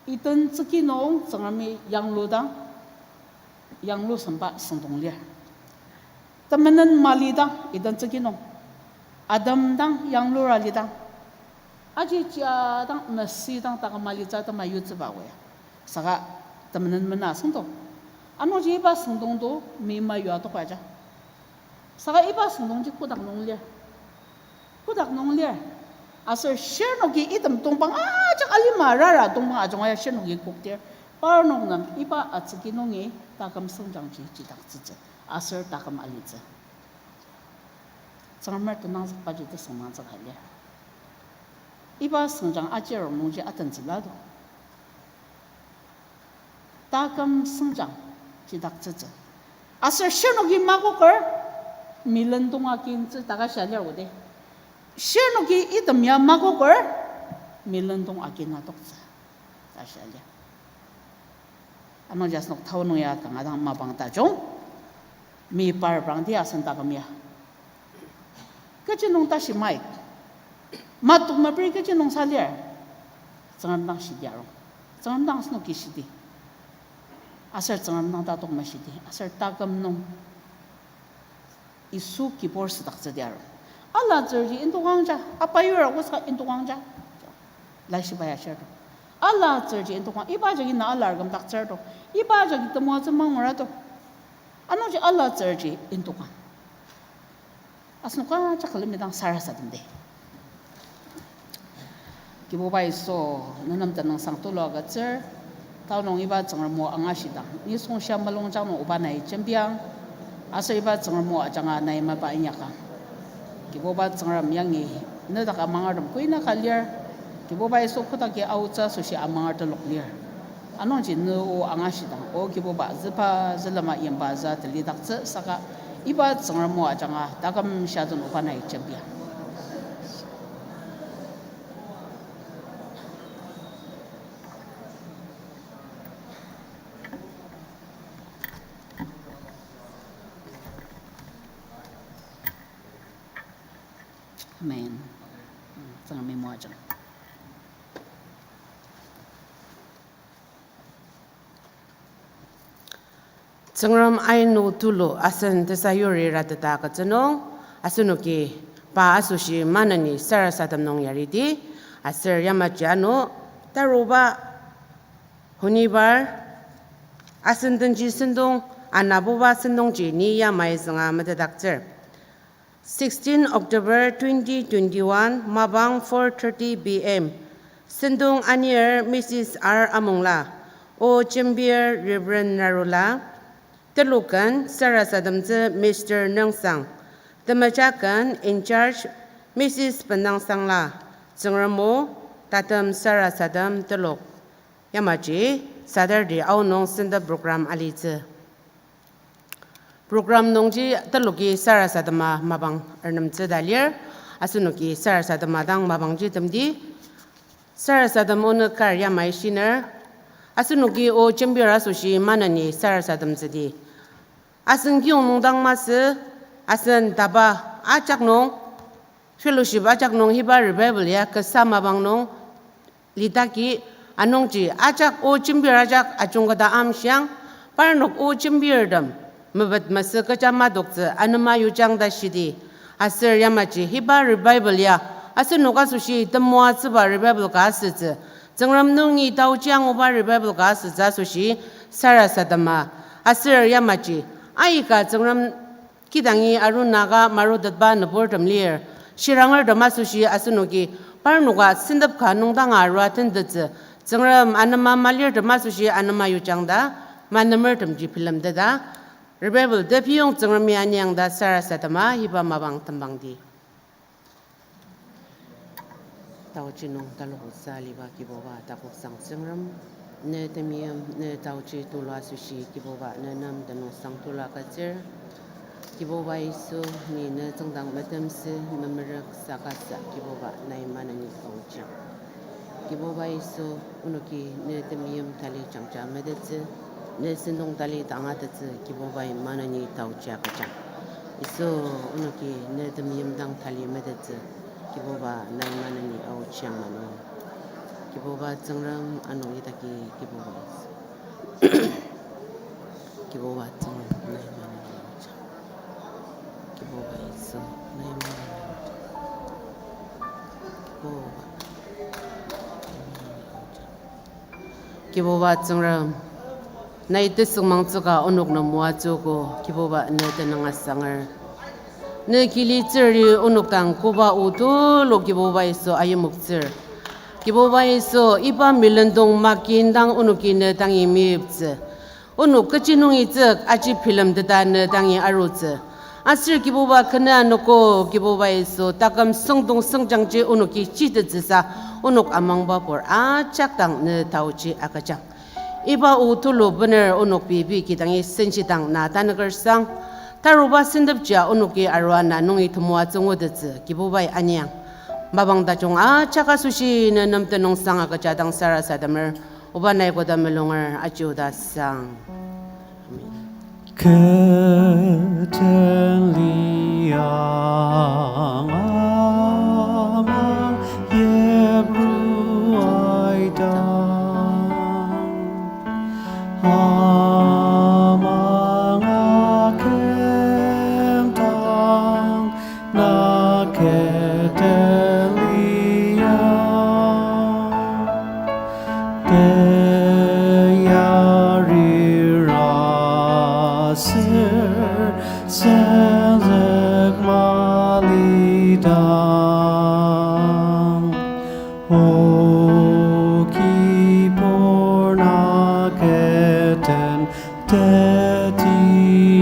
Eden tsüki nung Tsüngremi yangludang, yanglusemba süngdong lir. Temenen malidang, Eden tsüki nung, Adam dang yanglur alidang, aji chia dang, mesüdang taküm alitsü atema yutsüba oya. Saka temenen mena süngdong. Anungji iba süngdong to mima yua tokaja. Saka iba süngdongji kotak nung lir. Kotak nung lir. Aser shirnoki item tongpang ajak alima rara tongpang ajunga ya shirnoki koktir. Parnok nem iba atsüki nungi taküm süngjangji chidaktsütsü. Aser taküm alitsü. Tsüngremer tenangzükbaji tesüngmangtsü ka lir. Iba süngjang ajirong nungji atentsüla do. Taküm süngjang chidaktsütsü. Aser shirnoki makoker, milendong akintsü ta ka shia lir ode. Shirnoki item ya makoker, milendong akin adoktsü ta shia lir. Anungji asenok tao nung ya kanga dang mapang tajung, mi par prangdi asen taküm ya. Kechi nung tashi mai. Matok mapri kechi nung sa lir. Tsüngrem dang shidi arung. Tsüngrem dang asenoki shidi. Aser Tsüngrem dang tatok mashidi, aser taküm nung Yisu kibur südaktsüdi aru. Alatsürji indokangja, apa yura kosa indokangja. Laishiba ya shirto. Alatsürji indokang, iba jagi na alar kümdaktsürto. Iba jagi temoatsü mangurato. Anungji alatsürji indokang. Asenoka jak lemidang sarasademdi. Kibuba Yisu, nenem tenüngsang tulu agütsür, tanü nung iba Tsüngrem o angashidang, nisung shia mulungjang nung oba nai jembiang, aser iba Tsüngrem o ajanga nai mapa inyakang. Kibuba Tsüngrem yangi, nedak amangertem koinaka lir, Kibuba Yisu kotaki aotsü asoshi amanger telok lir. Anungji ne o angashidang, O Kibuba, züba zülema yimba za telidaktsü saka, iba Tsüngrem o ajanga taküm shia den oba nai jembia. Amen. Tsüngremi moajang. Tsüngrem ainu tulu asen tesayuri rateta agütsü nung, asenoki pa asoshi maneni sarasadem nung yaridi, aser yamaji ano taruba honibar asen denji sentong anabuba sentongji ni yamai zünga metetdaktsür. Sixteen October twenty twenty-one, mapang four thirty P M. Sentong anir Missus R Amongla, O jembir Reverend Narula, teloken sarasademtsü Mister Nüngsang, temejaken in charge Missus Penangsangla, Tsüngrem o, tatem sarasadem telok. Yamaji Saturday aonung sentep program alitsü. Program nungji teloki sarasadema mapang ernemtsü ta lir, asenoki sarasadema dang mapangji temdi. Sarasadem onük kar yamai shiner, asenoki O jembir asoshi maneni sarasademtsüdi. Asen kiyong nung dang masü, asen taba ajak nung, fellowship ajak nung hiba revival ya kasa mapang nung lidaki, anungji ajak O jembir ajak ajungketa amshiang, parnok O jembirtem mepet masü kecha madoktsü anema yujang ta shidi. Aser yamaji hiba revival ya asenok asoshi temoatsüba revival ka asütsü, Tsüngrem nungi taoji anguba revival ka asütsü asoshi sarasadema. Aser yamaji aika Tsüngrem kidangi arunaka marutetba nüburtem lir, shirangertem asoshi asenoki parnoka sentep ka nungdanga arua tentettsü, Tsüngrem anema malirtem asoshi anema yujang ta manemertemji bilemteta, revival tepiyong Tsüngremi aniang ta sarasadema hiba mapang tembangdi. Taoji nung talukusa aliba Kibuba takoksang Tsüngrem, ne temeim ne taoji tulu asoshi Kibuba ne nem tenüngsang tulu agütsür. Kibuba Yisu, ni ne tsüngdang metemsü memerük sakasa Kibuba nai maneni aochiang. Kibuba Yisu, onoki ne temeim tali jangja metettsü, ne sentong tali tangatettsü Kibubai maneni taochi agüjang. Yisu, onoki ne temeim dang tali metettsü, Kibuba nai maneni aochiang mano. Kibuba Tsüngrem ano idaki Kibuba Yisu. Kibuba Tsüngrem nai maneni aochiang. Kibuba Yisu nai maneni aochiang. Kibuba Kibuba Tsüngrem, nai tesüngmangtsüka onok nem moatsüogo, Kibuba ne tenüng asanger. Ne kilitsüri onok dang koba o tulu Kibuba Yisu ayimoktsür. Kibuba Yisu iba milendong makin dang onoki ne dangi meyiptsü. Onok kechi nungi tsük aji bilemteta ne dangi arutsü. Aser Kibuba kena anogo Kibuba Yisu taküm süngdong süngjangji onoki shitettsüsa onok amangba pur ajak dang ne taochi agüjang. Iba o tulu bener onok pei pei kidangi senjidang na tanüker sang. Taruba sentepjia onoki arua na nungi temoatsü ngutettsü Kibubai aniang. Mapang tajung ajak asoshi ne nem tenüngsang agüja dang sarasademer. Oba nai koda melunger aji oda sang. Amen. Kü tali ang ama yipru aidang. Tati